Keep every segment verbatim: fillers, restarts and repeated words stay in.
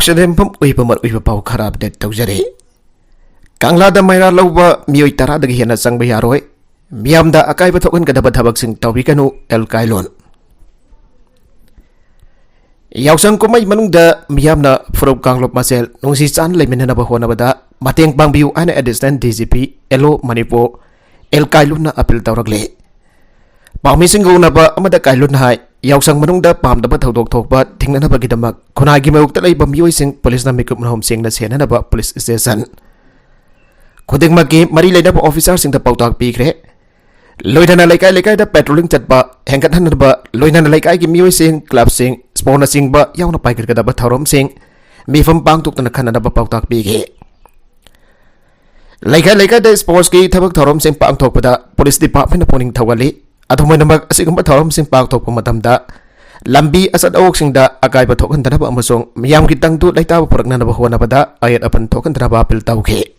ꯁꯤꯗꯦꯝꯐꯝ ꯑꯣꯏꯕ ꯃꯔꯨꯑꯣꯏꯕ ꯄꯥꯎ ꯈꯔ ꯑꯞꯗꯦꯠ ꯇꯧꯖꯔꯤ꯫ ꯀꯪꯂꯥꯗ ꯃꯩꯔꯥ ꯂꯧꯕ ꯃꯤꯑꯣꯏ ꯇꯔꯥꯗꯒꯤ ꯍꯦꯟꯅ ꯆꯪꯕ ꯌꯥꯔꯣꯏ꯫ ꯃꯤꯌꯥꯝꯗ ꯑꯀꯥꯏꯕ ꯊꯣꯛꯍꯟꯒꯗꯕ ꯊꯕꯛꯁꯤꯡ ꯇꯧꯕꯤꯒꯅꯨ, ꯑꯦꯜ ꯀꯥꯏꯂꯣꯟ꯫ ꯌꯥꯎꯁꯪ ꯀꯨꯝꯍꯩ ꯃꯅꯨꯡꯗ ꯃꯤꯌꯥꯝꯅ ꯐꯨꯔꯨꯞ ꯀꯥꯡꯂꯨꯞ ꯃꯁꯦꯜ ꯅꯨꯡꯁꯤ ꯆꯥꯟꯅ ꯂꯩꯃꯤꯟꯅꯅꯕ ꯍꯣꯠꯅꯕꯗ ꯃꯇꯦꯡ ꯄꯥꯡꯕꯤꯌꯨ ꯍꯥꯏꯅ additional D G P L ꯑꯣ ꯃꯅꯤꯄꯨꯔ ꯑꯦꯜ ꯀꯥꯏꯂꯨꯟꯅ ꯑꯄꯤꯜ ꯇꯧꯔꯛꯂꯤ꯫ ꯄꯥꯎꯃꯤꯁꯤꯡꯒ ꯎꯅꯕ ꯑꯃꯗ ꯀꯥꯏꯂꯨꯟ ꯍꯥꯏ, ꯌꯥꯎꯁꯪ ꯃꯅꯨꯡꯗ ꯄꯥꯝꯗꯕ ꯊꯧꯗꯣꯛ ꯊꯣꯛꯄ ꯊꯤꯡꯅꯅꯕꯒꯤꯗꯃꯛ ꯈꯨꯟꯅꯥꯏꯒꯤ ꯃꯥꯌꯣꯛꯇ ꯂꯩꯕ ꯃꯤꯑꯣꯏꯁꯤꯡ ꯄꯨꯂꯤꯁꯅ ꯃꯤꯀꯨꯞ ꯃꯔꯍꯨꯝ ꯁꯦꯡꯅ ꯁꯦꯟꯅꯅꯕ ꯄꯨꯂꯤꯁ ꯁ꯭ꯇꯦꯁꯟ ꯈꯨꯗꯤꯡꯃꯛꯀꯤ ꯃꯔꯤ ꯂꯩꯅꯕ ꯑꯣꯐꯤꯁꯥꯔꯁꯤꯡꯗ ꯄꯥꯎꯇꯥꯛ ꯄꯤꯈ꯭ꯔꯦ꯫ ꯂꯣꯏꯅꯅ ꯂꯩꯀꯥꯏ ꯂꯩꯀꯥꯏꯗ ꯄꯦꯇ꯭ꯔꯣꯂꯤꯡ ꯆꯠꯄ ꯍꯦꯟꯒꯠꯍꯟꯅꯕ, ꯂꯣꯏꯅꯅ ꯂꯩꯀꯥꯏꯒꯤ ꯃꯤꯑꯣꯏꯁꯤꯡ, ꯀ꯭ꯂꯕꯁꯤꯡ, ꯁ꯭ꯄꯣꯔꯠꯅꯆꯤꯡꯕ ꯌꯥꯎꯅ ꯄꯥꯏꯈꯠꯀꯗꯕ ꯊꯧꯔꯝꯁꯤꯡ ꯃꯤꯐꯝ ꯄꯥꯡꯊꯣꯛꯇꯨꯅ ꯈꯟꯅꯅꯕ ꯄꯥꯎꯇꯥꯛ ꯄꯤꯈꯤ꯫ ꯂꯩꯀꯥꯏ ꯂꯩꯀꯥꯏꯗ ꯁ꯭ꯄꯣꯔꯠꯁꯀꯤ ꯊꯕꯛ ꯊꯧꯔꯝꯁꯤꯡ ꯄꯥꯡꯊꯣꯛꯄꯗ ꯄꯨꯂꯤꯁ ꯗꯤꯄꯥꯔꯠꯃꯦꯟꯅ ꯄꯨꯛꯅꯤꯡ ꯊꯧꯒꯠꯂꯤ꯫ ꯑꯗꯨꯝ ꯑꯣꯏꯅꯃꯛ, ꯑꯁꯤꯒꯨꯝꯕ ꯊꯧꯔꯝꯁꯤꯡ ꯄꯥꯡꯊꯣꯛꯄ ꯃꯇꯝꯗ ꯂꯝꯕꯤ ꯑꯆꯠ ꯑꯋꯣꯛꯁꯤꯡꯗ ꯑꯀꯥꯏꯕ ꯊꯣꯛꯍꯟꯗꯅꯕ ꯑꯃꯁꯨꯡ ꯃꯤꯌꯥꯝꯒꯤ ꯇꯪꯗꯨ ꯂꯩꯇꯥꯕ ꯄꯨꯔꯛꯅꯅꯕ ꯍꯣꯠꯅꯕꯗ ꯑꯌꯦꯠ ꯑꯄꯟ ꯊꯣꯛꯍꯟꯗꯅꯕ ꯑꯄꯤꯜ ꯇꯧꯈꯤ꯫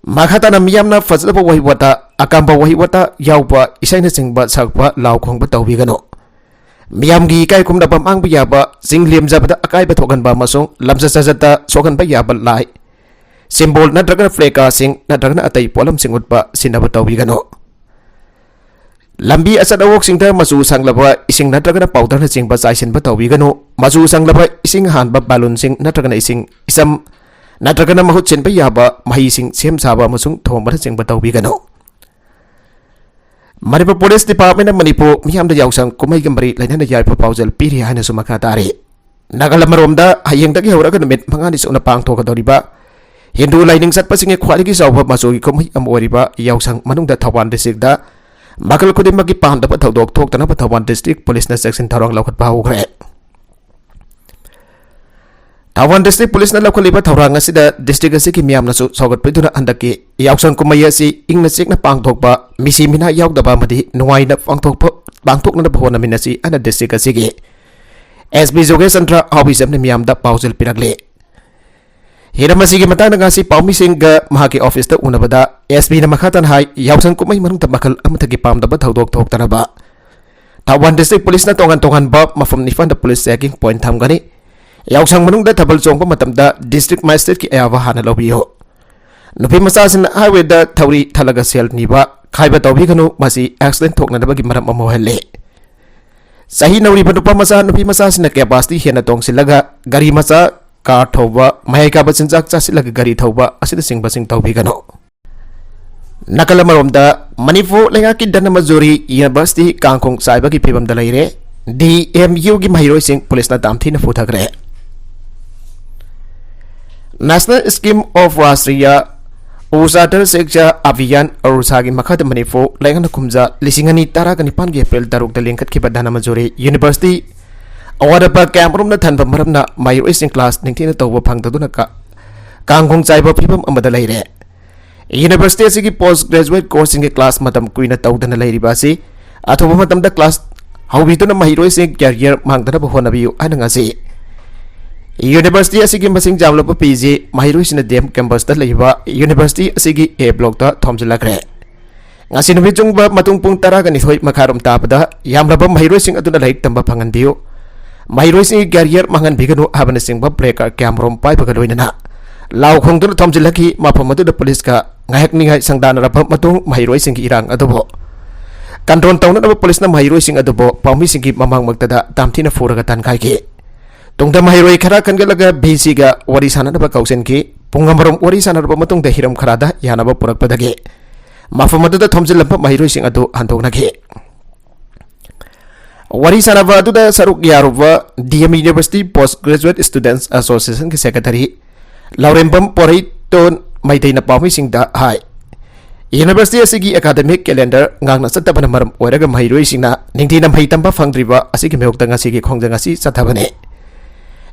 ꯃꯈꯥ ꯇꯥꯅ ꯃꯤꯌꯥꯝꯅ ꯐꯖꯗꯕ ꯋꯥꯍꯩ ꯋꯥꯇꯥ, ꯑꯀꯥꯝꯕ ꯋꯥꯍꯩ ꯋꯥꯇꯥ ꯌꯥꯎꯕ ꯏꯁꯩꯅꯆꯤꯡꯕ ꯁꯛꯄ, ꯂꯥꯎ ꯈꯣꯡꯕ ꯇꯧꯕꯤꯒꯅꯨ꯫ ꯃꯤꯌꯥꯝꯒꯤ ꯏꯀꯥꯏ ꯈꯨꯝꯅꯕ ꯃꯥꯡꯕ ꯌꯥꯕ, ꯆꯤꯡ ꯂꯦꯝꯖꯕꯗ ꯑꯀꯥꯏꯕ ꯊꯣꯛꯍꯟꯕ ꯑꯃꯁꯨꯡ ꯂꯝꯆꯠ ꯁꯥꯖꯠꯇ ꯁꯣꯛꯍꯟꯕ ꯌꯥꯕ ꯂꯥꯏ, ꯁꯤꯝꯕꯣꯜ ꯅꯠꯇ꯭ꯔꯒꯅ ꯐ꯭ꯂꯦꯀꯥꯁꯤꯡ ꯅꯠꯇ꯭ꯔꯒꯅ ꯑꯇꯩ ꯄꯣꯠꯂꯝꯁꯤꯡ ꯎꯠꯄ ꯁꯤꯟꯅꯕ ꯇꯧꯕꯤꯒꯅꯨ꯫ ꯂꯝꯕꯤ ꯑꯆꯠ ꯑꯋꯣꯛꯁꯤꯡꯗ ꯃꯆꯨ ꯁꯪꯂꯕ ꯏꯁꯤꯡ ꯅꯠꯇ꯭ꯔꯒꯅ ꯄꯥꯎꯗꯔꯅꯆꯤꯡꯕ ꯆꯥꯏꯁꯤꯟꯕ ꯇꯧꯕꯤꯒꯅꯨ꯫ ꯃꯆꯨ ꯁꯪꯂꯕ ꯏꯁꯤꯡ ꯍꯥꯟꯕ ꯕꯦꯂꯨꯟꯁꯤꯡ ꯅꯠꯇ꯭ꯔꯒꯅ ꯏꯁꯤꯡ ꯏꯆꯝ ꯅꯠꯇ꯭ꯔꯒꯅ ꯃꯍꯨꯠ ꯁꯤꯟꯕ ꯌꯥꯕ ꯃꯍꯤꯁꯤꯡ ꯁꯦꯝ ꯁꯥꯕ ꯑꯃꯁꯨꯡ ꯊꯣꯡꯕꯅꯆꯤꯡꯕ ꯇꯧꯕꯤꯒꯅꯨ꯫ ꯃꯅꯤꯄꯨꯔ ꯄꯨꯂꯤꯁ ꯗꯤꯄꯥꯔꯠꯃꯦꯟꯅ ꯃꯅꯤꯄꯨꯔ ꯃꯤꯌꯥꯝꯗ ꯌꯥꯎꯁꯪ ꯀꯨꯝꯍꯩꯒ ꯃꯔꯤ ꯂꯩꯅꯅ ꯌꯥꯏꯐ ꯄꯥꯎꯖꯦꯜ ꯄꯤꯔꯤ ꯍꯥꯏꯅꯁꯨ ꯃꯈꯥ ꯇꯥꯔꯤ꯫ ꯅꯥꯒꯜ ꯑꯃꯔꯣꯝꯗ ꯍꯌꯦꯡꯗꯒꯤ ꯍꯧꯔꯒ ꯅꯨꯃꯤꯠ ꯃꯉꯥꯅꯤ ꯆꯨꯞꯅ ꯄꯥꯡꯊꯣꯛꯀꯗꯧꯔꯤꯕ ꯍꯤꯟꯗꯨ ꯂꯥꯏꯅꯤꯡ ꯆꯠꯄꯁꯤꯡꯒꯤ ꯈ꯭ꯋꯥꯏꯗꯒꯤ ꯆꯥꯎꯕ ꯃꯆꯨꯒꯤ ꯀꯨꯝꯍꯩ ꯑꯃ ꯑꯣꯏꯔꯤꯕ ꯌꯥꯎꯁꯪ ꯃꯅꯨꯡꯗ ꯊꯧꯕꯥꯜ ꯗꯤꯁꯇ꯭ꯔꯤꯛꯇ ꯃꯈꯜ ꯈꯨꯗꯤꯡꯃꯛꯀꯤ ꯄꯥꯝꯗꯕ ꯊꯧꯗꯣꯛ ꯊꯣꯛꯇꯅꯕ ꯊꯧꯕꯥꯜ ꯗꯤꯁꯇ꯭ꯔꯤꯛ ꯄꯨꯂꯤꯁꯅ ꯆꯦꯛꯁꯤꯟ ꯊꯧꯔꯥꯡ ꯂꯧꯈꯠꯄ ꯍꯧꯈ꯭ꯔꯦ꯫ ꯊꯧꯕꯥꯜ ꯗꯤꯁꯇ꯭ꯔꯤꯛ ꯄꯨꯂꯤꯁꯅ ꯂꯧꯈꯠꯂꯤꯕ ꯊꯧꯔꯥꯡ ꯑꯁꯤꯗ ꯗꯤꯁꯇ꯭ꯔꯤꯛ ꯑꯁꯤꯒꯤ ꯃꯤꯌꯥꯝꯅꯁꯨ ꯁꯧꯒꯠꯄꯤꯗꯨꯅ ꯍꯟꯗꯛꯀꯤ ꯌꯥꯎꯁꯪ ꯀꯨꯝꯍꯩ ꯑꯁꯤ ꯏꯪꯅ ꯆꯤꯛꯅ ꯄꯥꯡꯊꯣꯛꯄ, ꯃꯤꯁꯤ ꯃꯤꯅꯥ ꯌꯥꯎꯗꯕ ꯑꯃꯗꯤ ꯅꯨꯡꯉꯥꯏꯅ ꯄꯥꯡꯊꯣꯛꯄ, ꯄꯥꯡꯊꯣꯛꯅꯅꯕ ꯍꯣꯠꯅꯃꯤꯟꯅꯁꯤ ꯍꯥꯏꯅ ꯗꯤꯁꯇ꯭ꯔꯤꯛ ꯑꯁꯤꯒꯤ ꯑꯦꯁ ꯄꯤ ꯖꯣꯒꯦꯁ ꯆꯟꯗ꯭ꯔ ꯍꯥꯎꯕꯤꯖꯝꯅ ꯃꯤꯌꯥꯝꯗ ꯄꯥꯎꯖꯦꯜ ꯄꯤꯔꯛꯂꯤ꯫ ꯍꯤꯔꯝ ꯑꯁꯤꯒꯤ ꯃꯇꯥꯡꯗ ꯉꯁꯤ ꯄꯥꯎꯃꯤꯁꯤꯡꯒ ꯃꯍꯥꯛꯀꯤ ꯑꯣꯐꯤꯁꯇ ꯎꯅꯕꯗ ꯑꯦꯁ ꯄꯤꯅ ꯃꯈꯥ ꯇꯥꯅ ꯍꯥꯏ, ꯌꯥꯎꯁꯪ ꯀꯨꯝꯍꯩ ꯃꯅꯨꯡꯗ ꯃꯈꯜ ꯑꯃꯠꯇꯒꯤ ꯄꯥꯝꯗꯕ ꯊꯧꯗꯣꯛ ꯊꯣꯛꯇꯅꯕ ꯊꯧꯕꯥꯜ ꯗꯤꯁꯇ꯭ꯔꯤꯛ ꯄꯨꯂꯤꯁꯅ ꯇꯣꯉꯥꯟ ꯇꯣꯉꯥꯟꯕ ꯃꯐꯝ ꯅꯤꯄꯥꯟꯗ ꯄꯨꯂꯤꯁ ꯆꯦꯀꯤꯡ ꯄꯣꯏꯟꯠ ꯊꯝꯒꯅꯤ꯫ ꯌꯥꯎꯁꯪ ꯃꯅꯨꯡꯗ ꯊꯥꯕꯜ ꯆꯣꯡꯕ ꯃꯇꯝꯗ district magistrate ꯀꯤ ꯑꯌꯥꯕ ꯍꯥꯟꯅ ꯂꯧꯕꯤꯌꯨ꯫ ꯅꯨꯄꯤ ꯃꯆꯥꯁꯤꯡꯅ highway ꯗ ꯊꯧꯔꯤ ꯊꯠꯂꯒ ꯁꯦꯜ ꯅꯤꯕ ꯈꯥꯏꯕ ꯇꯧꯕꯤꯒꯅꯨ, ꯃꯁꯤ accident ꯊꯣꯛꯅꯅꯕꯒꯤ ꯃꯔꯝ ꯑꯃ ꯑꯣꯏꯍꯜꯂꯤ꯫ ꯆꯍꯤ ꯅꯧꯔꯤꯕ ꯅꯨꯄꯥ ꯃꯆꯥ, ꯅꯨꯄꯤ ꯃꯆꯥꯁꯤꯡꯅ capacity ꯍꯦꯟꯅ ꯇꯣꯡꯁꯤꯜꯂꯒ ꯒꯥꯔꯤ ꯃꯆꯥ, car ꯊꯧꯕ, ꯃꯍꯩ ꯀꯥꯕ ꯆꯤꯟꯖꯥꯛ ꯆꯥꯁꯤꯜꯂꯒ ꯒꯥꯔꯤ ꯊꯧꯕ ꯑꯁꯤꯅꯆꯤꯡꯕꯁꯤꯡ ꯇꯧꯕꯤꯒꯅꯨ꯫ ꯅꯥꯀꯜ ꯑꯃꯔꯣꯝꯗ, ꯃꯅꯤꯄꯨꯔ ꯂꯩꯉꯥꯛꯀꯤ ꯙꯅꯃꯟꯖꯨꯔꯤ University ꯀꯥꯡꯈꯣꯡ ꯆꯥꯏꯕꯒꯤ ꯐꯤꯕꯝꯗ ꯂꯩꯔꯦ꯫ D M U ꯒꯤ ꯃꯍꯩꯔꯣꯏꯁꯤꯡ ꯄꯨꯂꯤꯁꯅ ꯇꯥꯝꯊꯤꯅ ꯐꯨꯊꯈ꯭ꯔꯦ꯫ National Scheme of Rashtriya Utkarsh Shiksha Abhiyan, ꯔꯨꯁꯥꯒꯤ ꯃꯈꯥꯗ ꯃꯅꯤꯄꯨꯔ ꯂꯩꯉꯥꯛꯅ ꯀꯨꯝꯖꯥ ꯂꯤꯁꯤꯡ ꯑꯅꯤ ꯇꯔꯥꯒ ꯅꯤꯄꯥꯟꯒꯤ April ꯇꯔꯨꯛꯇ ꯂꯤꯡꯈꯠꯈꯤꯕ ꯙꯅꯃꯟꯖꯨꯔꯤ University ꯑꯋꯥꯠ ꯑꯄꯥ ꯀꯌꯥꯃꯔꯨꯝꯅ ꯊꯟꯕ ꯃꯔꯝꯅ ꯃꯍꯩꯔꯣꯏꯁꯤꯡ class ꯅꯤꯡꯊꯤꯅ ꯇꯧꯕ ꯐꯪꯗꯗꯨꯅ ꯀ-, ꯀꯥꯡꯈꯣꯡ ꯆꯥꯏꯕ ꯐꯤꯕꯝ ꯑꯃꯗ ꯂꯩꯔꯦ꯫ University ꯑꯁꯤꯒꯤ post graduate course ꯁꯤꯡꯒꯤ class ꯃꯇꯝ ꯀꯨꯏꯅ ꯇꯧꯗꯅ ꯂꯩꯔꯤꯕ ꯑꯁꯤ ꯑꯊꯨꯕ ꯃꯇꯝꯗ class ꯍꯧꯕꯤꯗꯨꯅ ꯃꯍꯩꯔꯣꯏꯁꯤꯡ career ꯃꯥꯡꯗꯅꯕ ꯍꯣꯠꯅꯕꯤꯌꯨ ꯍꯥꯏꯅ ꯉꯁꯤ University ꯑꯁꯤꯒꯤ ꯃꯁꯤꯡ ꯌꯥꯝꯂꯕ ꯄꯤꯖꯤ ꯃꯍꯩꯔꯣꯏꯁꯤꯡꯅ D M campus ꯇ ꯂꯩꯕ University ꯑꯁꯤꯒꯤ A block ꯇ ꯊꯣꯝꯖꯤꯜꯂꯛꯈ꯭ꯔꯦ꯫ ꯉꯁꯤ ꯅꯨꯃꯤꯠ ꯆꯨꯡꯕ ꯃꯇꯨꯡ ꯄꯨꯡ ꯇꯔꯥꯒ ꯅꯤꯊꯣꯏ ꯃꯈꯥꯏꯔꯣꯝ ꯇꯥꯕꯗ ꯌꯥꯝꯂꯕ ꯃꯍꯩꯔꯣꯏꯁꯤꯡ ꯑꯗꯨꯅ ꯂꯥꯏꯔꯤꯛ ꯇꯝꯕ ꯐꯪꯍꯟꯕꯤꯌꯨ, ꯃꯍꯩꯔꯣꯏꯁꯤꯡꯒꯤ career ꯃꯥꯡꯍꯟꯕꯤꯒꯅꯨ ꯍꯥꯏꯕꯅꯆꯤꯡꯕ placard ꯀꯌꯥꯃꯔꯨꯝ ꯄꯥꯏꯕꯒ ꯂꯣꯏꯅꯅ ꯂꯥꯎ ꯈꯣꯡꯗꯨꯅ ꯊꯣꯝꯖꯤꯜꯂꯛꯈꯤ꯫ ꯃꯐꯝ ꯑꯗꯨꯗ ꯄꯨꯂꯤꯁꯀ ꯉꯥꯏꯍꯥꯛ ꯅꯤꯡꯉꯥꯏ ꯁꯪꯗꯥꯅꯔꯕ ꯃꯇꯨꯡ ꯃꯍꯩꯔꯣꯏꯁꯤꯡꯒꯤ ꯏꯔꯥꯡ ꯑꯗꯨꯕꯨ control ꯇꯧꯅꯅꯕ ꯄꯨꯂꯤꯁꯅ ꯃꯍꯩꯔꯣꯏꯁꯤꯡ ꯑꯗꯨꯕꯨ ꯄꯥꯎꯃꯤꯁꯤꯡꯒꯤ ꯃꯃꯥꯡꯃꯛꯇꯗ ꯇꯥꯝꯊꯤꯅ ꯐꯨꯔꯒ ꯇꯥꯟꯈꯥꯏꯈꯤ꯫ ꯇꯨꯡꯗ ꯃꯍꯩꯔꯣꯏ ꯈꯔ ꯈꯟꯒꯠꯂꯒ V C ꯒ ꯋꯥꯔꯤ ꯁꯥꯟꯅꯅꯕ ꯀꯧꯁꯤꯟꯈꯤ꯫ ꯄꯨꯡ ꯑꯃꯔꯣꯝ ꯋꯥꯔꯤ ꯁꯥꯟꯅꯔꯕ ꯃꯇꯨꯡꯗ ꯍꯤꯔꯝ ꯈꯔꯗ ꯌꯥꯅꯕ ꯄꯨꯔꯛꯄꯗꯒꯤ ꯃꯐꯝ ꯑꯗꯨꯗ ꯊꯣꯝꯖꯤꯜꯂꯝꯕ ꯃꯍꯩꯔꯣꯏꯁꯤꯡ ꯑꯗꯨ ꯍꯟꯗꯣꯛꯅꯈꯤ꯫ ꯋꯥꯔꯤ ꯁꯥꯟꯅꯕ ꯑꯗꯨꯗ ꯁꯔꯨꯛ ꯌꯥꯔꯨꯕ D M University Post Graduate Students Association ꯒꯤ secretary ꯂꯥꯎꯔꯦꯝꯕꯝ ꯄꯣꯔꯩꯇꯣꯟ ꯃꯩꯇꯩꯅ ꯄꯥꯎꯃꯤꯁꯤꯡꯗ ꯍꯥꯏ, University ꯑꯁꯤꯒꯤ academic calendar ꯉꯥꯛꯅ ꯆꯠꯇꯕꯅ ꯃꯔꯝ ꯑꯣꯏꯔꯒ ꯃꯍꯩꯔꯣꯏꯁꯤꯡꯅ ꯅꯤꯡꯊꯤꯅ ꯃꯍꯩ ꯇꯝꯕ ꯐꯪꯗ꯭ꯔꯤꯕ ꯑꯁꯤꯒꯤ ꯃꯥꯌꯣꯛꯇ ꯉꯁꯤꯒꯤ ꯈꯣꯡꯖꯪ ꯑꯁꯤ ꯆꯠꯊꯕꯅꯤ꯫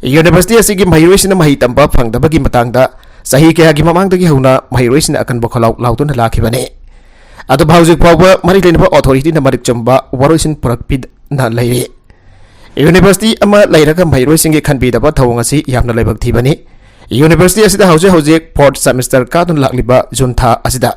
University ꯑꯁꯤꯒꯤ ꯃꯍꯩꯔꯣꯏꯁꯤꯡꯅ ꯃꯍꯩ ꯇꯝꯕ ꯐꯪꯗꯕꯒꯤ ꯃꯇꯥꯡꯗ ꯆꯍꯤ ꯀꯌꯥꯒꯤ ꯃꯃꯥꯡꯗꯒꯤ ꯍꯧꯅ ꯃꯍꯩꯔꯣꯏꯁꯤꯡꯅ ꯑꯀꯟꯕ ꯈꯣꯜꯂꯥꯎ ꯂꯥꯎꯗꯨꯅ ꯂꯥꯛꯈꯤꯕꯅꯤ꯫ ꯑꯗꯨꯕꯨ ꯍꯧꯖꯤꯛ ꯐꯥꯎꯕ ꯃꯔꯤ ꯂꯩꯅꯕ authority ꯅ ꯃꯔꯤꯛ ꯆꯨꯝꯕ ꯋꯥꯔꯣꯏꯁꯤꯟ ꯄꯨꯔꯛꯄꯤꯗꯅ ꯂꯩꯔꯤ꯫ University ꯑꯃ ꯂꯩꯔꯒ ꯃꯍꯩꯔꯣꯏꯁꯤꯡꯒꯤ ꯈꯟꯕꯤꯗꯕ ꯊꯧꯑꯣꯡ ꯑꯁꯤ ꯌꯥꯝꯅ ꯂꯥꯏꯕꯛ ꯊꯤꯕꯅꯤ꯫ University ꯑꯁꯤꯗ ꯍꯧꯖꯤꯛ ꯍꯧꯖꯤꯛ fourth semester ꯀꯥꯗꯨꯅ ꯂꯥꯛꯂꯤꯕ June ꯊꯥ ꯑꯁꯤꯗ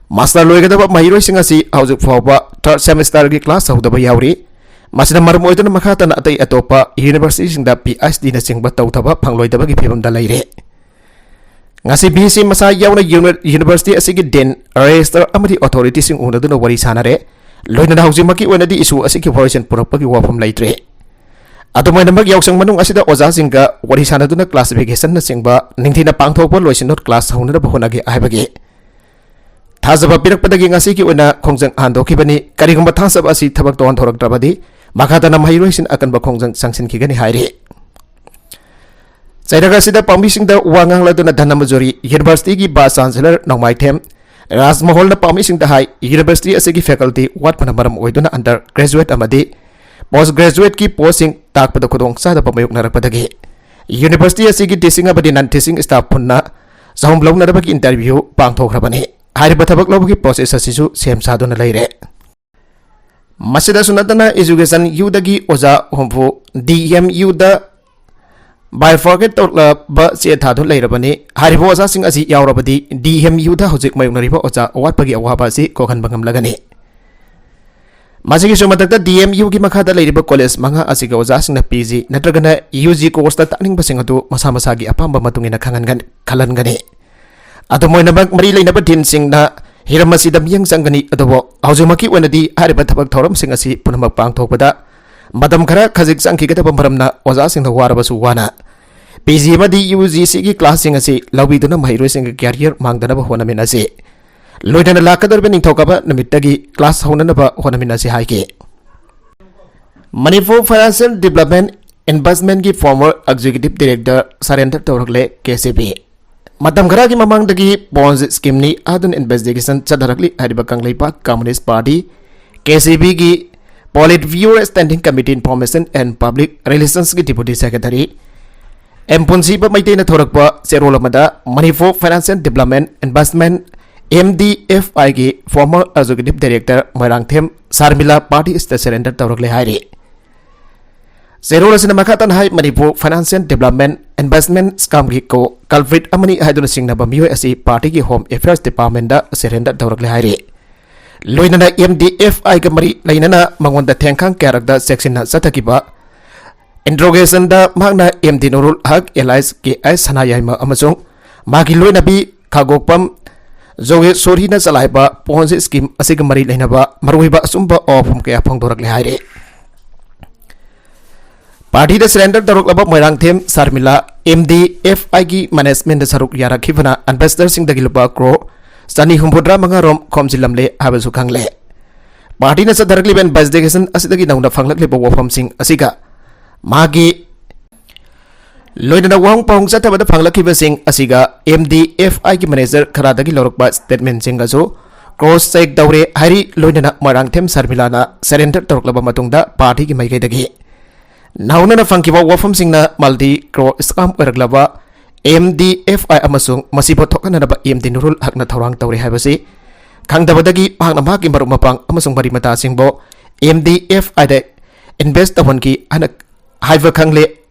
master ꯂꯣꯏꯒꯗꯕ ꯃꯍꯩꯔꯣꯏꯁꯤꯡ ꯑꯁꯤ ꯍꯧꯖꯤꯛ ꯐꯥꯎꯕ third semester ꯒꯤ class ꯍꯧꯗꯕ ꯌꯥꯎꯔꯤ꯫ ꯃꯁꯤꯅ ꯃꯔꯝ ꯑꯣꯏꯗꯨꯅ ꯃꯈꯥ ꯇꯥꯅ ꯑꯇꯩ ꯑꯇꯣꯞꯄ ꯌꯨꯅꯤꯚꯔꯁꯤꯇꯤꯁꯤꯡꯗ ꯄꯤ ꯑꯩꯆ ꯗꯤꯅꯆꯤꯡꯕ ꯇꯧꯊꯕ ꯐꯪꯂꯣꯏꯗꯕꯒꯤ ꯐꯤꯕꯝꯗ ꯂꯩꯔꯦ꯫ ꯉꯁꯤ ꯚꯤ ꯁꯤ ꯃꯁꯥ ꯌꯥꯎꯅ ꯌꯨꯅꯤ-, ꯌꯨꯅꯤꯚꯔꯁꯤꯇꯤ ꯑꯁꯤꯒꯤ ꯗꯤꯟ, ꯔꯦꯖꯤꯁꯇ꯭ꯔꯥꯔ ꯑꯃꯗꯤ ꯑꯣꯊꯣꯔꯤꯇꯤꯁꯤꯡ ꯎꯅꯗꯨꯅ ꯋꯥꯔꯤ ꯁꯥꯅꯔꯦ꯫ ꯂꯣꯏꯅꯅ ꯍꯧꯖꯤꯛꯃꯛꯀꯤ ꯑꯣꯏꯅꯗꯤ ꯏꯁꯨ ꯑꯁꯤꯒꯤ ꯋꯥꯔꯣꯏꯁꯤꯟ ꯄꯨꯔꯛꯄꯒꯤ ꯋꯥꯐꯝ ꯂꯩꯇ꯭ꯔꯤ꯫ ꯑꯗꯨꯝ ꯑꯣꯏꯅꯃꯛ, ꯌꯥꯎꯁꯪ ꯃꯅꯨꯡ ꯑꯁꯤꯗ ꯑꯣꯖꯥꯁꯤꯡꯒ ꯋꯥꯔꯤ ꯁꯥꯅꯗꯨꯅ ꯀ꯭ꯂꯥꯁꯤꯐꯤꯀꯦꯁꯟꯅꯆꯤꯡꯕ ꯅꯤꯡꯊꯤꯅ ꯄꯥꯡꯊꯣꯛꯄ ꯂꯣꯏꯁꯤꯟꯗꯨꯅ ꯀ꯭ꯂꯥꯁ ꯍꯧꯅꯅꯕ ꯍꯣꯠꯅꯒꯦ ꯍꯥꯏꯕꯒꯤ ꯊꯥꯖꯕ ꯄꯤꯔꯛꯄꯗꯒꯤ ꯉꯁꯤꯒꯤ ꯑꯣꯏꯅ ꯈꯣꯡꯖꯪ ꯍꯟꯗꯣꯛꯈꯤꯕꯅꯤ꯫ ꯀꯔꯤꯒꯨꯝꯕ ꯊꯥꯖꯕ ꯑꯁꯤ ꯊꯕꯛ ꯇꯧꯍꯟꯊꯣꯔꯛꯇ꯭ꯔꯕꯗꯤ ꯃꯈꯥ ꯇꯥꯅ ꯃꯍꯩꯔꯣꯏꯁꯤꯡ ꯑꯀꯟꯕ ꯈꯣꯡꯖꯪ ꯆꯪꯁꯤꯟꯈꯤꯒꯅꯤ ꯍꯥꯏꯔꯤ꯫ ꯆꯩꯔꯛ ꯑꯁꯤꯗ ꯄꯥꯎꯃꯤꯁꯤꯡꯗ ꯋꯥ ꯉꯥꯡꯂꯗꯨꯅ ꯙꯅꯃꯟꯖꯨꯔꯤ ꯌꯨꯅꯤꯚꯔꯁꯤꯇꯤꯒꯤ ꯚꯥꯏꯁ ꯆꯥꯟꯁꯦꯂꯔ ꯅꯣꯡꯃꯥꯏꯊꯦꯝ ꯔꯥꯖꯃꯣꯍꯜꯅ ꯄꯥꯎꯃꯤꯁꯤꯡꯗ ꯍꯥꯏ, ꯌꯨꯅꯤꯚꯔꯁꯤꯇꯤ ꯑꯁꯤꯒꯤ ꯐꯦꯀꯜꯇꯤ ꯋꯥꯠꯄꯅ ꯃꯔꯝ ꯑꯣꯏꯗꯨꯅ ꯑꯟꯗꯔ ꯒ꯭ꯔꯦꯖꯨꯑꯦꯠ ꯑꯃꯗꯤ ꯄꯣꯁ ꯒ꯭ꯔꯦꯖꯨꯑꯦꯠꯀꯤ ꯄꯣꯁꯁꯤꯡ ꯇꯥꯛꯄꯗ ꯈꯨꯗꯣꯡꯆꯥꯗꯕ ꯃꯥꯌꯣꯛꯅꯔꯛꯄꯗꯒꯤ ꯌꯨꯅꯤꯚꯔꯁꯤꯇꯤ ꯑꯁꯤꯒꯤ ꯇꯤꯆꯤꯡ ꯑꯃꯗꯤ ꯅꯟ ꯇꯤꯆꯤꯡ ꯁ꯭ꯇꯥꯐ ꯄꯨꯟꯅ ꯆꯍꯨꯝ ꯂꯧꯅꯅꯕꯒꯤ ꯏꯟꯇꯔꯚ꯭ꯌꯨ ꯄꯥꯡꯊꯣꯛꯈ꯭ꯔꯕꯅꯤ꯫ ꯍꯥꯏꯔꯤꯕ ꯊꯕꯛ ꯂꯧꯕꯒꯤ ꯄ꯭ꯔꯣꯁꯦꯁ ꯑꯁꯤꯁꯨ ꯁꯦꯝ ꯁꯥꯗꯨꯅ ꯂꯩꯔꯦ꯫ ꯃꯁꯤꯗꯁꯨ ꯅꯠꯇꯅ, ꯏꯖꯨꯀꯦꯁꯟ ꯌꯨꯗꯒꯤ ꯑꯣꯖꯥ ꯍꯨꯝꯐꯨ ꯗꯤ ꯑꯦꯝ ꯌꯨꯗ ꯕꯥꯏꯐꯔꯀꯦꯠ ꯇꯧꯔꯛꯂꯕ ꯆꯦ ꯊꯥꯗꯨꯅ ꯂꯩꯔꯕꯅꯤ꯫ ꯍꯥꯏꯔꯤꯕ ꯑꯣꯖꯥꯁꯤꯡ ꯑꯁꯤ ꯌꯥꯎꯔꯕꯗꯤ ꯗꯤ ꯑꯦꯝ ꯌꯨꯗ ꯍꯧꯖꯤꯛ ꯃꯥꯌꯣꯛꯅꯔꯤꯕ ꯑꯣꯖꯥ ꯑꯋꯥꯠꯄꯒꯤ ꯑꯋꯥꯕ ꯑꯁꯤ ꯀꯣꯛꯍꯟꯕ ꯉꯝꯂꯒꯅꯤ꯫ ꯃꯁꯤꯒꯤꯁꯨ ꯃꯊꯛꯇ, ꯗꯤ ꯑꯦꯝ ꯌꯨꯒꯤ ꯃꯈꯥꯗ ꯂꯩꯔꯤꯕ ꯀꯣꯂꯦꯖ ꯃꯉꯥ ꯑꯁꯤꯒꯤ ꯑꯣꯖꯥꯁꯤꯡꯅ ꯄꯤ ꯖꯤ ꯅꯠꯇ꯭ꯔꯒꯅ ꯌꯨ ꯖꯤ ꯀꯣꯔꯁꯇ ꯇꯥꯛꯅꯤꯡꯕꯁꯤꯡ ꯑꯗꯨ ꯃꯁꯥ ꯃꯁꯥꯒꯤ ꯑꯄꯥꯝꯕ ꯃꯇꯨꯡ ꯏꯟꯅ ꯈꯪꯍꯟꯒꯅꯤ, ꯈꯜꯍꯟꯒꯅꯤ꯫ ꯑꯗꯨꯝ ꯑꯣꯏꯅꯃꯛ, ꯃꯔꯤ ꯂꯩꯅꯕ ꯗꯤꯟꯁꯤꯡꯅ ꯍꯤꯔꯝ ꯑꯁꯤꯗ ꯃꯤꯠꯌꯦꯡ ꯆꯪꯒꯅꯤ꯫ ꯑꯗꯨꯕꯨ ꯍꯧꯖꯤꯛꯃꯛꯀꯤ ꯑꯣꯏꯅꯗꯤ ꯍꯥꯏꯔꯤꯕ ꯊꯕꯛ ꯊꯧꯔꯝꯁꯤꯡ ꯑꯁꯤ ꯄꯨꯝꯅꯃꯛ ꯄꯥꯡꯊꯣꯛꯄꯗ ꯃꯇꯝ ꯈꯔ ꯈꯖꯤꯛ ꯆꯪꯈꯤꯒꯗꯕ ꯃꯔꯝꯅ, ꯑꯣꯖꯥꯁꯤꯡꯅ ꯋꯥꯔꯕꯁꯨ ꯋꯥꯅ ꯄꯤ ꯖꯤ ꯑꯃꯗꯤ ꯌꯨ ꯖꯤꯁꯤꯒꯤ ꯀ꯭ꯂꯥꯁꯁꯤꯡ ꯑꯁꯤ ꯂꯧꯕꯤꯗꯨꯅ ꯃꯍꯩꯔꯣꯏꯁꯤꯡꯒꯤ ꯀꯦꯔꯤꯌꯔ ꯃꯥꯡꯗꯅꯕ ꯍꯣꯠꯅꯃꯤꯟꯅꯁꯤ꯫ ꯂꯣꯏꯅꯅ ꯂꯥꯛꯀꯗꯧꯔꯤꯕ ꯅꯤꯡꯊꯧꯀꯥꯕ ꯅꯨꯃꯤꯠꯇꯒꯤ ꯀ꯭ꯂꯥꯁ ꯍꯧꯅꯅꯕ ꯍꯣꯠꯅꯃꯤꯟꯅꯁꯤ ꯍꯥꯏꯈꯤ꯫ ꯃꯅꯤꯄꯨꯔ ꯐꯥꯏꯅꯥꯟꯁꯤꯌꯦꯜ ꯗꯤꯕ꯭ꯂꯞꯃꯦꯟ ꯏꯟꯚꯦꯁ꯭ꯠꯃꯦꯟꯠꯀꯤ ꯐꯣꯔꯃꯔ ꯑꯦꯛꯖꯤꯀ꯭ꯌꯨꯇꯤꯚ ꯗꯤꯔꯦꯛꯇꯔ ꯁꯔꯦꯟꯗꯔ ꯇꯧꯔꯛꯂꯦ ꯀꯦ ꯁꯤ ꯕꯤ꯫ ꯃꯇꯝ ꯈꯔꯒꯤ ꯃꯃꯥꯡꯗꯒꯤ ꯄꯣꯟꯖ ꯁ꯭ꯀꯤꯝꯅꯤ ꯍꯥꯏꯗꯨꯅ ꯏꯟꯚꯦꯁꯇꯤꯒꯦꯁꯟ ꯆꯠꯊꯔꯛꯂꯤ꯫ ꯍꯥꯏꯔꯤꯕ ꯀꯪꯂꯩꯄꯥꯛ ꯀꯝꯃꯨꯅꯤꯁ꯭ꯠ ꯄꯥꯔꯇꯤ, ꯀꯦ ꯁꯤ ꯕꯤꯒꯤ polit bureau standing committee information and public ꯔꯤꯂꯦꯁꯟꯁꯀꯤ ꯗꯤꯄꯨꯇꯤ ꯁꯦꯀ꯭ꯔꯦꯇꯔꯤ ꯑꯦꯝ ꯄꯨꯟꯁꯤꯕ ꯃꯩꯇꯩꯅ ꯊꯣꯔꯛꯄ ꯆꯦꯔꯣꯜ ꯑꯃꯗ, Manipur financial development investment, M D F ꯑꯥꯏꯒꯤ former executive director Moirangthem Sharmila party ꯑꯁꯤꯗ ꯁꯔꯦꯟꯗꯔ ꯇꯧꯔꯛꯂꯦ ꯍꯥꯏꯔꯤ꯫ ꯆꯦꯔꯣꯜ ꯑꯁꯤꯅ ꯃꯈꯥ ꯇꯥꯅ ꯍꯥꯏ, ꯃꯅꯤꯄꯨꯔ ꯐꯥꯏꯅꯥꯟꯁꯤꯌꯦꯜ ꯗꯤꯕ꯭ꯂꯞꯃꯦꯟꯠ ꯏꯟꯚꯦꯁ꯭ꯠꯃꯦꯟꯠ ꯁ꯭ꯀꯤꯝꯒꯤ ꯀꯣ ꯀꯜꯄ꯭ꯔꯤꯠ ꯑꯃꯅꯤ ꯍꯥꯏꯗꯨꯅ ꯆꯤꯡꯅꯕ ꯃꯤꯑꯣꯏ ꯑꯁꯤ ꯄꯥꯔꯇꯤꯒꯤ ꯍꯣꯝ ꯑꯦꯐꯤꯌꯔꯁ ꯗꯤꯄꯥꯔꯠꯃꯦꯟꯠꯇ ꯁꯔꯦꯟꯗꯔ ꯇꯧꯔꯛꯂꯦ ꯍꯥꯏꯔꯤ꯫ ꯂꯣꯏꯅꯅ ꯑꯦꯝ ꯗꯤ ꯑꯦꯐ ꯑꯥꯏꯒ ꯃꯔꯤ ꯂꯩꯅꯅ ꯃꯉꯣꯟꯗ ꯊꯦꯡꯈꯥꯡ ꯀꯌꯥꯔꯛꯇ ꯆꯦꯛꯁꯤꯟꯅ ꯆꯠꯊꯈꯤꯕ꯫ ꯏꯟꯇ꯭ꯔꯣꯒꯦꯁꯟꯗ ꯃꯍꯥꯛꯅ ꯑꯦꯝ ꯗꯤ ꯅꯨꯔꯨꯜ ꯍꯛ, ꯑꯦꯂꯥꯏꯁ ꯀꯦ ꯑꯥꯏ ꯁꯅꯥꯌꯥꯏꯃ ꯑꯃꯁꯨꯡ ꯃꯥꯒꯤ ꯂꯣꯏꯅꯕꯤ ꯈꯥꯒꯣꯛꯄꯝ ꯖꯣꯒꯦꯁꯣꯔꯤꯅ ꯆꯂꯥꯏꯕ ꯄꯣꯟꯖꯤ ꯁ꯭ꯀꯤꯝ ꯑꯁꯤꯒ ꯃꯔꯤ ꯂꯩꯅꯕ ꯃꯔꯨꯑꯣꯏꯕ ꯑꯆꯨꯝꯕ ꯋꯥꯐꯝ ꯀꯌꯥ ꯐꯣꯡꯗꯣꯔꯛꯂꯦ ꯍꯥꯏꯔꯤ꯫ ꯄꯥꯔꯇꯤꯗ ꯁꯔꯦꯟꯗꯔ ꯇꯧꯔꯛꯂꯕ Moirangthem Sharmila M D F ꯑꯥꯏꯒꯤ ꯃꯦꯅꯦꯖꯃꯦꯟꯗ ꯁꯔꯨꯛ ꯌꯥꯔꯛꯈꯤꯕꯅ ꯏꯟꯚꯦꯁꯇꯔꯁꯤꯡꯗꯒꯤ ꯂꯨꯄꯥ ꯀ꯭ꯔꯣꯔ ꯆꯅꯤ ꯍꯨꯝꯐꯨꯇꯔꯥ ꯃꯉꯥ ꯔꯣꯝ ꯈꯣꯝꯖꯤꯜꯂꯝꯂꯦ ꯍꯥꯏꯕꯁꯨ ꯈꯪꯂꯦ꯫ ꯄꯥꯔꯇꯤꯅ ꯆꯠꯊꯔꯛꯂꯤꯕ ꯏꯟꯚꯦꯁꯇꯤꯒꯦꯁꯟ ꯑꯁꯤꯗꯒꯤ ꯅꯧꯅ ꯐꯪꯂꯛꯂꯤꯕ ꯋꯥꯐꯝꯁꯤꯡ ꯑꯁꯤꯒ ꯃꯥꯒꯤ ꯂꯣꯏꯅꯅ ꯋꯥꯍꯪ ꯄꯥꯎꯍꯪ ꯆꯠꯊꯕꯗ ꯐꯪꯂꯛꯈꯤꯕꯁꯤꯡ ꯑꯁꯤꯒ ꯑꯦꯝ ꯗꯤ ꯑꯦꯐ ꯑꯥꯏꯒꯤ ꯃꯦꯅꯦꯖꯔ ꯈꯔꯗꯒꯤ ꯂꯧꯔꯛꯄ ꯁ꯭ꯇꯦꯠꯃꯦꯟꯁꯤꯡꯒꯁꯨ ꯀ꯭ꯔꯣꯁ ꯆꯦꯛ ꯇꯧꯔꯦ ꯍꯥꯏꯔꯤ꯫ ꯂꯣꯏꯅꯅ ꯃꯣꯏꯔꯥꯡꯊꯦꯝ ꯁꯔꯃꯤꯂꯥꯅ ꯁꯔꯦꯟꯗꯔ ꯇꯧꯔꯛꯂꯕ ꯃꯇꯨꯡꯗ ꯄꯥꯔꯇꯤꯒꯤ ꯃꯥꯏꯀꯩꯗꯒꯤ ꯅꯧꯅꯅ ꯐꯪꯈꯤꯕ ꯋꯥꯐꯝꯁꯤꯡꯅ ꯃꯜꯇꯤ ꯀ꯭ꯔꯣꯔ ꯁ꯭ꯀꯥꯝ ꯑꯣꯏꯔꯛꯂꯕ ꯑꯦꯝ ꯗꯤ ꯑꯦꯐ ꯑꯥꯏ ꯑꯃꯁꯨꯡ ꯃꯁꯤꯕꯨ ꯊꯣꯛꯍꯟꯅꯅꯕ ꯑꯦꯝ ꯗꯤ ꯅꯨꯔꯨꯜ ꯍꯛꯅ ꯊꯧꯔꯥꯡ ꯇꯧꯔꯤ ꯍꯥꯏꯕꯁꯤ ꯈꯪꯗꯕꯗꯒꯤ ꯃꯍꯥꯛꯅ ꯃꯍꯥꯛꯀꯤ ꯃꯔꯨꯞ ꯃꯄꯥꯡ ꯑꯃꯁꯨꯡ ꯃꯔꯤ ꯃꯇꯥꯁꯤꯡꯕꯨ ꯑꯦꯝ ꯗꯤ ꯑꯦꯐ ꯑꯥꯏꯗ ꯏꯟꯚꯦꯁ ꯇꯧꯍꯟꯈꯤ ꯍꯥꯏꯅ ꯍꯥꯏꯕ ꯈꯪꯂꯦ꯫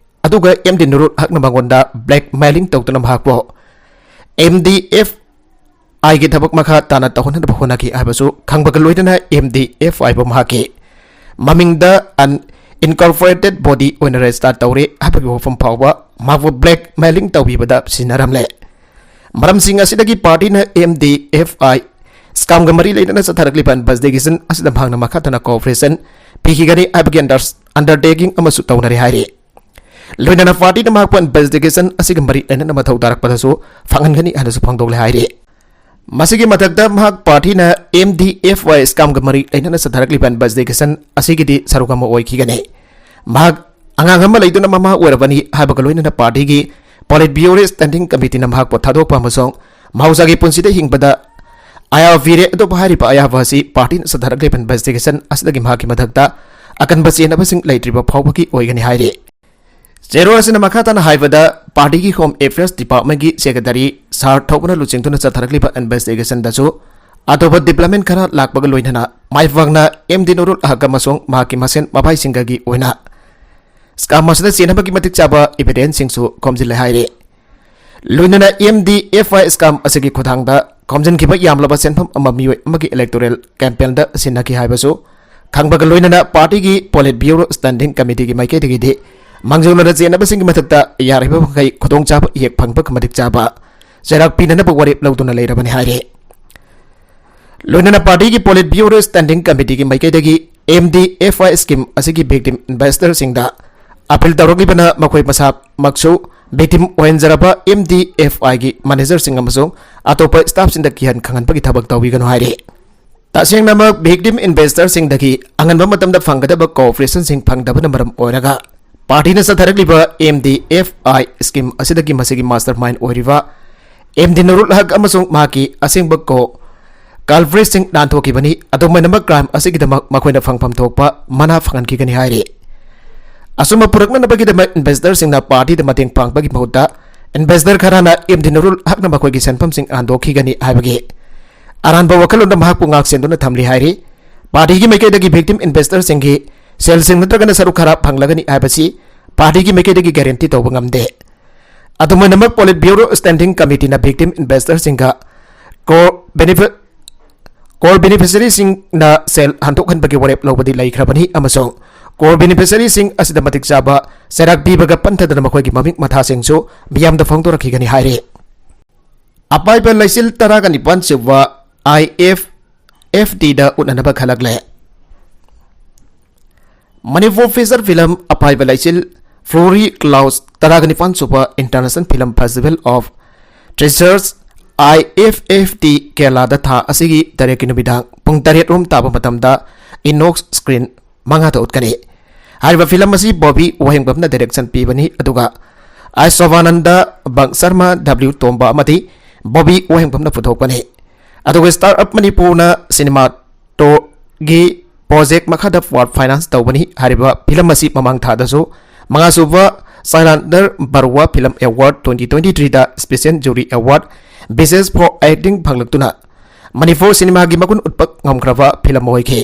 ꯑꯗꯨꯒ ꯑꯦꯝ ꯗꯤ ꯅꯨꯔꯨꯜ ꯍꯛꯅ ꯃꯉꯣꯟꯗ ꯕ꯭ꯂꯦꯛꯃꯦꯂꯤꯡ ꯇꯧꯗꯨꯅ ꯃꯍꯥꯛꯄꯨ ꯑꯦꯝ ꯗꯤ ꯑꯦꯐ ꯑꯥꯏꯒꯤ ꯊꯕꯛ ꯃꯈꯥ ꯇꯥꯅ ꯇꯧꯍꯟꯅꯕ ꯍꯣꯠꯅꯈꯤ ꯍꯥꯏꯕꯁꯨ ꯈꯪꯕꯒ ꯂꯣꯏꯅꯅ ꯑꯦꯝ ꯗꯤ ꯑꯦꯐ ꯑꯥꯏꯕꯨ ꯃꯍꯥꯛꯀꯤ ꯃꯃꯤꯡꯗ ꯑꯟ ꯏꯟꯀꯣꯔꯄꯣꯔꯦꯇꯦꯠ ꯕꯣꯗꯤ ꯑꯣꯏꯅ ꯔꯦꯖꯤꯁꯇꯥꯔ ꯇꯧꯔꯦ ꯍꯥꯏꯕꯒꯤ ꯋꯥꯐꯝ ꯐꯥꯎꯕ ꯃꯍꯥꯛꯄꯨ ꯕ꯭ꯂꯦꯛꯃꯦꯂꯤꯡ ꯇꯧꯕꯤꯕꯗ ꯁꯤꯖꯤꯟꯅꯔꯝꯂꯦ꯫ ꯃꯔꯝꯁꯤꯡ ꯑꯁꯤꯗꯒꯤ ꯄꯥꯔꯇꯤꯅ ꯑꯦꯝ ꯗꯤ ꯑꯦꯐ ꯑꯥꯏ ꯁ꯭ꯀꯥꯝꯒ ꯃꯔꯤ ꯂꯩꯅꯅ ꯆꯠꯊꯔꯛꯂꯤꯕ ꯏꯟꯚꯦꯁꯇꯤꯒꯦꯁꯟ ꯑꯁꯤꯗ ꯃꯍꯥꯛꯅ ꯃꯈꯥ ꯇꯥꯅ ꯀꯣꯑꯣꯄꯔꯦꯁꯟ ꯄꯤꯈꯤꯒꯅꯤ ꯍꯥꯏꯕꯒꯤ ꯑꯟꯗꯔ-, ꯑꯟꯗꯔꯇꯦꯀꯤꯡ ꯑꯃꯁꯨ ꯇꯧꯅꯔꯤ ꯍꯥꯏꯔꯤ꯫ ꯂꯣꯏꯅꯅ ꯄꯥꯔꯇꯤꯅ ꯃꯍꯥꯛꯄꯨ ꯏꯟꯚꯦꯁꯇꯤꯒꯦꯁꯟ ꯑꯁꯤꯒ ꯃꯔꯤ ꯂꯩꯅꯅ ꯃꯊꯧ ꯇꯥꯔꯛꯄꯗꯁꯨ ꯐꯪꯍꯟꯒꯅꯤ ꯍꯥꯏꯅꯁꯨ ꯐꯣꯡꯗꯣꯛꯂꯦ ꯍꯥꯏꯔꯤ꯫ ꯃꯁꯤꯒꯤ ꯃꯊꯛꯇ ꯃꯍꯥꯛ ꯄꯥꯔꯇꯤꯅ ꯑꯦꯝ ꯗꯤ ꯑꯦꯐ ꯋꯥꯏ ꯁ꯭ꯀꯥꯝꯒ ꯃꯔꯤ ꯂꯩꯅꯅ ꯆꯠꯊꯔꯛꯂꯤꯕ ꯏꯟꯚꯦꯁꯇꯤꯒꯦꯁꯟ ꯑꯁꯤꯒꯤꯗꯤ ꯁꯔꯨꯛ ꯑꯃ ꯑꯣꯏꯈꯤꯒꯅꯤ꯫ ꯃꯍꯥꯛ ꯑꯉꯥꯡ ꯑꯃ ꯂꯩꯗꯨꯅ ꯃꯃꯥ ꯑꯣꯏꯔꯕꯅꯤ ꯍꯥꯏꯕꯒ ꯂꯣꯏꯅꯅ ꯄꯥꯔꯇꯤꯒꯤ ꯄꯣꯂꯤꯠ ꯕ꯭ꯌꯨꯔꯣ ꯁ꯭ꯇꯦꯟꯗꯤꯡ ꯀꯃꯤꯇꯤꯅ ꯃꯍꯥꯛꯄꯨ ꯊꯥꯗꯣꯛꯄ ꯑꯃꯁꯨꯡ ꯃꯍꯧꯁꯥꯒꯤ ꯄꯨꯟꯁꯤꯗ ꯍꯤꯡꯕꯗ ꯑꯌꯥꯕ ꯄꯤꯔꯦ꯫ ꯑꯗꯨꯕꯨ ꯍꯥꯏꯔꯤꯕ ꯑꯌꯥꯕ ꯑꯁꯤ ꯄꯥꯔꯇꯤꯅ ꯆꯠꯊꯔꯛꯂꯤꯕ ꯏꯟꯚꯦꯁꯇꯤꯒꯦꯁꯟ ꯑꯁꯤꯗꯒꯤ ꯃꯍꯥꯛꯀꯤ ꯃꯊꯛꯇ ꯑꯀꯟꯕ ꯆꯦꯟꯅꯕꯁꯤꯡ ꯂꯩꯇ꯭ꯔꯤꯕ ꯐꯥꯎꯕꯒꯤ ꯑꯣꯏꯒꯅꯤ ꯍꯥꯏꯔꯤ꯫ ꯆꯦꯔꯣꯜ ꯑꯁꯤꯅ ꯃꯈꯥ ꯇꯥꯅ ꯍꯥꯏꯕꯗ, ꯄꯥꯔꯇꯤꯒꯤ ꯍꯣꯝ ꯑꯦꯐꯤꯌꯔꯁ ꯗꯤꯄꯥꯔꯠꯃꯦꯟꯒꯤ ꯁꯦꯀ꯭ꯔꯦꯇꯔꯤ ꯁꯥꯔ ꯊꯧꯕꯅ ꯂꯨꯆꯤꯡꯗꯨꯅ ꯆꯠꯊꯔꯛꯂꯤꯕ ꯏꯟꯚꯦꯁꯇꯤꯒꯦꯁꯟꯗꯁꯨ ꯑꯇꯣꯞꯄ ꯗꯤꯕ꯭ꯂꯞꯃꯦꯟ ꯈꯔ ꯂꯥꯛꯄꯒ ꯂꯣꯏꯅꯅ ꯃꯥꯏ ꯄꯥꯛꯅ ꯑꯦꯝ ꯗꯤ ꯅꯨꯔꯨꯜ ꯍꯛ ꯑꯃꯁꯨꯡ ꯃꯍꯥꯛꯀꯤ ꯃꯁꯦꯟ ꯃꯕꯥꯏꯁꯤꯡꯒꯒꯤ ꯑꯣꯏꯅ ꯁ꯭ꯀꯥꯝ ꯑꯁꯤꯗ ꯆꯦꯟꯅꯕꯒꯤ ꯃꯇꯤꯛ ꯆꯥꯕ ꯏꯚꯤꯗꯦꯟꯁꯁꯤꯡꯁꯨ ꯈꯣꯝꯖꯤꯜꯂꯦ ꯍꯥꯏꯔꯤ꯫ ꯂꯣꯏꯅꯅ ꯑꯦꯝ ꯗꯤ ꯑꯦꯐ ꯑꯥꯏ ꯁ꯭ꯀꯦꯝ ꯑꯁꯤꯒꯤ ꯈꯨꯠꯊꯥꯡꯗ ꯈꯣꯝꯖꯤꯟꯈꯤꯕ ꯌꯥꯝꯂꯕ ꯁꯦꯟꯐꯝ ꯑꯃ ꯃꯤꯑꯣꯏ ꯑꯃꯒꯤ ꯏꯂꯦꯛꯇꯣꯔꯦꯜ ꯀꯦꯝꯄꯦꯟꯗ ꯁꯤꯖꯤꯟꯅꯈꯤ ꯍꯥꯏꯕꯁꯨ ꯈꯪꯕꯒ ꯂꯣꯏꯅꯅ ꯄꯥꯔꯇꯤꯒꯤ ꯄꯣꯂꯤꯠ ꯕ꯭ꯌꯨꯔꯣ ꯁ꯭ꯇꯦꯟꯗꯤꯡ ꯀꯃꯤꯇꯤꯒꯤ ꯃꯥꯏꯀꯩꯗꯒꯤꯗꯤ ꯃꯥꯡꯖꯧꯅꯅ ꯆꯦꯟꯅꯕꯁꯤꯡꯒꯤ ꯃꯊꯛꯇ ꯌꯥꯔꯤꯕ ꯃꯈꯩ ꯈꯨꯗꯣꯡꯆꯥꯕ ꯍꯦꯛ ꯐꯪꯕ ꯃꯇꯤꯛ ꯆꯥꯕ ꯆꯩꯔꯥꯛ ꯄꯤꯅꯅꯕ ꯋꯥꯔꯦꯞ ꯂꯧꯗꯨꯅ ꯂꯩꯔꯕꯅꯤ ꯍꯥꯏꯔꯤ꯫ ꯂꯣꯏꯅꯅ ꯄꯥꯔꯇꯤꯒꯤ ꯄꯣꯂꯤꯠ ꯕ꯭ꯌꯨꯔꯣ ꯁ꯭ꯇꯦꯟꯗꯤꯡ ꯀꯃꯤꯇꯤꯒꯤ ꯃꯥꯏꯀꯩꯗꯒꯤ ꯑꯦꯝ ꯗꯤ ꯑꯦꯐ ꯑꯥꯏ ꯁ꯭ꯀꯤꯝ ꯑꯁꯤꯒꯤ ꯚꯤꯛꯇꯤꯝ ꯏꯟꯚꯦꯁꯇꯔꯁꯤꯡꯗ ꯑꯄꯤꯜ ꯇꯧꯔꯛꯂꯤꯕꯅ ꯃꯈꯣꯏ ꯃꯁꯥꯃꯛꯁꯨ ꯚꯤꯛꯇꯤꯝ ꯑꯣꯏꯍꯟꯖꯔꯕ ꯑꯦꯝ ꯗꯤ ꯑꯦꯐ ꯑꯥꯏꯒꯤ ꯃꯦꯅꯦꯖꯔꯁꯤꯡ ꯑꯃꯁꯨꯡ ꯑꯇꯣꯞꯄ ꯁ꯭ꯇꯥꯐꯁꯤꯡꯗ ꯀꯤꯍꯟ ꯈꯪꯍꯟꯕꯒꯤ ꯊꯕꯛ ꯇꯧꯕꯤꯒꯅꯨ ꯍꯥꯏꯔꯤ꯫ ꯇꯁꯦꯡꯅꯃꯛ ꯚꯤꯛꯇꯤꯝ ꯏꯟꯚꯦꯁꯇꯔꯁꯤꯡꯗꯒꯤ ꯑꯉꯟꯕ ꯃꯇꯝꯗ ꯐꯪꯒꯗꯕ ꯀꯣꯑꯣꯄꯔꯦꯁꯟꯁꯤꯡ ꯐꯪꯗꯕꯅ ꯃꯔꯝ ꯑꯣꯏꯔꯒ ꯄꯥꯔꯇꯤꯅ ꯆꯠꯊꯔꯛꯂꯤꯕ ꯑꯦꯝ ꯗꯤ ꯑꯦꯐ ꯑꯥꯏ ꯁ꯭ꯀꯤꯝ ꯑꯁꯤꯗꯒꯤ ꯃꯁꯤꯒꯤ ꯃꯥꯁꯇꯔ ꯃꯥꯏꯟ ꯑꯣꯏꯔꯤꯕ ꯑꯦꯝ ꯗꯤ ꯅꯨꯔꯨꯜ ꯍꯛ ꯑꯃꯁꯨꯡ ꯃꯍꯥꯛꯀꯤ ꯑꯁꯦꯡꯕ ꯀꯣ ꯀꯜꯄ꯭ꯔꯤꯠꯁꯤꯡ ꯅꯥꯟꯊꯣꯛꯈꯤꯕꯅꯤ꯫ ꯑꯗꯨꯃꯥꯏꯅꯃꯛ ꯀ꯭ꯔꯥꯏꯝ ꯑꯁꯤꯒꯤꯗꯃꯛ ꯃꯈꯣꯏꯅ ꯐꯪꯐꯝ ꯊꯣꯛꯄ ꯃꯅꯥ ꯐꯪꯍꯟꯈꯤꯒꯅꯤ ꯍꯥꯏꯔꯤ꯫ ꯑꯁꯨꯝꯕ ꯄꯨꯔꯛꯅꯅꯕꯒꯤꯗꯃꯛ ꯏꯟꯚꯦꯁꯇꯔꯁꯤꯡꯅ ꯄꯥꯔꯇꯤꯗ ꯃꯇꯦꯡ ꯄꯥꯡꯕꯒꯤ ꯃꯍꯨꯠꯇ ꯏꯟꯚꯦꯁꯇꯔ ꯈꯔꯅ ꯑꯦꯝ ꯗꯤ ꯅꯨꯔꯨꯜ ꯍꯛꯅ ꯃꯈꯣꯏꯒꯤ ꯁꯦꯟꯐꯝꯁꯤꯡ ꯍꯟꯗꯣꯛꯈꯤꯒꯅꯤ ꯍꯥꯏꯕꯒꯤ ꯑꯔꯥꯟꯕ ꯋꯥꯈꯜꯂꯣꯟꯗ ꯃꯍꯥꯛꯄꯨ ꯉꯥꯛ ꯁꯦꯟꯗꯨꯅ ꯊꯝꯂꯤ ꯍꯥꯏꯔꯤ꯫ ꯄꯥꯔꯇꯤꯒꯤ ꯃꯥꯏꯀꯩꯗꯒꯤ ꯚꯤꯛꯇꯤꯝ ꯏꯟꯚꯦꯁꯇꯔꯁꯤꯡꯒꯤ ꯁꯦꯜꯁꯤꯡ ꯅꯠꯇ꯭ꯔꯒꯅ ꯁꯔꯨꯛ ꯈꯔ ꯐꯪꯂꯒꯅꯤ ꯍꯥꯏꯕꯁꯤ ꯄꯥꯔꯇꯤꯒꯤ ꯃꯥꯏꯀꯩꯗꯒꯤ ꯒꯥꯔꯦꯟꯇꯤ ꯇꯧꯕ ꯉꯝꯗꯦ꯫ ꯑꯗꯨꯃꯥꯏꯅꯃꯛ ꯄꯣꯂꯤꯠ ꯕ꯭ꯌꯨꯔꯣ ꯁ꯭ꯇꯦꯟꯗꯤꯡ ꯀꯃꯤꯇꯤꯅ ꯚꯤꯛꯇꯤꯝ ꯏꯟꯚꯦꯁꯇꯔꯁꯤꯡꯒ ꯀꯣꯔ ꯕꯦꯅꯤꯐꯤ-, ꯀꯣꯔ ꯕꯦꯅꯤꯐꯤꯁꯔꯤꯁꯤꯡꯅ ꯁꯦꯜ ꯍꯟꯗꯣꯛꯍꯟꯕꯒꯤ ꯋꯥꯔꯦꯞ ꯂꯧꯕꯗꯤ ꯂꯩꯈ꯭ꯔꯕꯅꯤ ꯑꯃꯁꯨꯡ ꯀꯣꯔ ꯕꯦꯅꯤꯐꯤꯁꯔꯤꯁꯤꯡ ꯑꯁꯤꯗ ꯃꯇꯤꯛ ꯆꯥꯕ ꯆꯩꯔꯥꯛ ꯄꯤꯕꯒ ꯄꯟꯊꯗꯅ ꯃꯈꯣꯏꯒꯤ ꯃꯃꯤꯡ ꯃꯊꯥꯁꯤꯡꯁꯨ ꯃꯤꯌꯥꯝꯗ ꯐꯣꯡꯗꯣꯔꯛꯈꯤꯒꯅꯤ ꯍꯥꯏꯔꯤ꯫ ꯑꯄꯥꯏꯕ ꯂꯩꯆꯤꯜ ꯇꯔꯥꯒ ꯅꯤꯄꯥꯟ ꯁꯨꯕ ꯑꯥꯏ ꯑꯦꯐ ꯑꯦꯐ ꯇꯤꯗ ꯎꯠꯅꯅꯕ ꯈꯜꯂꯛꯂꯦ꯫ ꯃꯅꯤꯄꯨꯔ ꯐꯤꯆꯔ ꯐꯤꯂꯝ ꯑꯄꯥꯏꯕ ꯂꯩꯆꯤꯜ ꯐ꯭ꯂꯣꯔꯤ ꯀ꯭ꯂꯥꯎꯁ ꯇꯔꯥꯒ ꯅꯤꯄꯥꯟ ꯁꯨꯕ International Film Festival of Treasures, I F F T, ꯀꯦꯔꯂꯥꯗ ꯊꯥ ꯑꯁꯤꯒꯤ ꯇꯔꯦꯠꯀꯤ ꯅꯨꯃꯤꯗꯥꯡ ꯄꯨꯡ ꯇꯔꯦꯠ ꯔꯣꯝ ꯇꯥꯕ ꯃꯇꯝꯗ ꯏꯅꯣꯛꯁ ꯁ꯭ꯀ꯭ꯔꯤꯟ ꯃꯉꯥꯗ ꯎꯠꯀꯅꯤ꯫ ꯍꯥꯏꯔꯤꯕ ꯐꯤꯂꯝ ꯑꯁꯤ ꯕꯣꯕꯤ ꯋꯥꯍꯦꯡꯕꯝꯅ ꯗꯥꯏꯔꯦꯛꯁꯟ ꯄꯤꯕꯅꯤ, ꯑꯗꯨꯒ ꯑꯥꯏ ꯁꯣꯚꯥꯅꯟꯗ, ꯕꯪ ꯁꯔꯃ, ꯗꯕ꯭ꯂꯤꯎ ꯇꯣꯝꯕ ꯑꯃꯗꯤ ꯕꯣꯕꯤ ꯋꯥꯍꯦꯡꯕꯝꯅ ꯄꯨꯊꯣꯛꯄꯅꯤ꯫ ꯑꯗꯨꯒ ꯁ꯭ꯇꯥꯔ ꯑꯞ ꯃꯅꯤꯄꯨꯔꯅ ꯁꯤꯅꯦꯃꯥ ꯇꯣꯒꯤ ꯄ꯭ꯔꯣꯖꯦꯛ ꯃꯈꯥꯗ ꯄꯥꯔꯠ ꯐꯥꯏꯅꯥꯟꯁ ꯇꯧꯕꯅꯤ꯫ ꯍꯥꯏꯔꯤꯕ ꯐꯤꯂꯝ ꯑꯁꯤ ꯃꯃꯥꯡ ꯊꯥꯗꯁꯨ ꯃꯉꯥꯁꯨꯕ Sailadhar Baruah film award twenty twenty-threeꯗ Special Jury Award, Best for Acting ꯐꯪꯂꯛꯇꯨꯅ ꯃꯅꯤꯄꯨꯔ ꯁꯤꯅꯦꯃꯥꯒꯤ ꯃꯒꯨꯟ ꯎꯠꯄ ꯉꯝꯈ꯭ꯔꯕ ꯐꯤꯂꯝ ꯑꯣꯏꯈꯤ꯫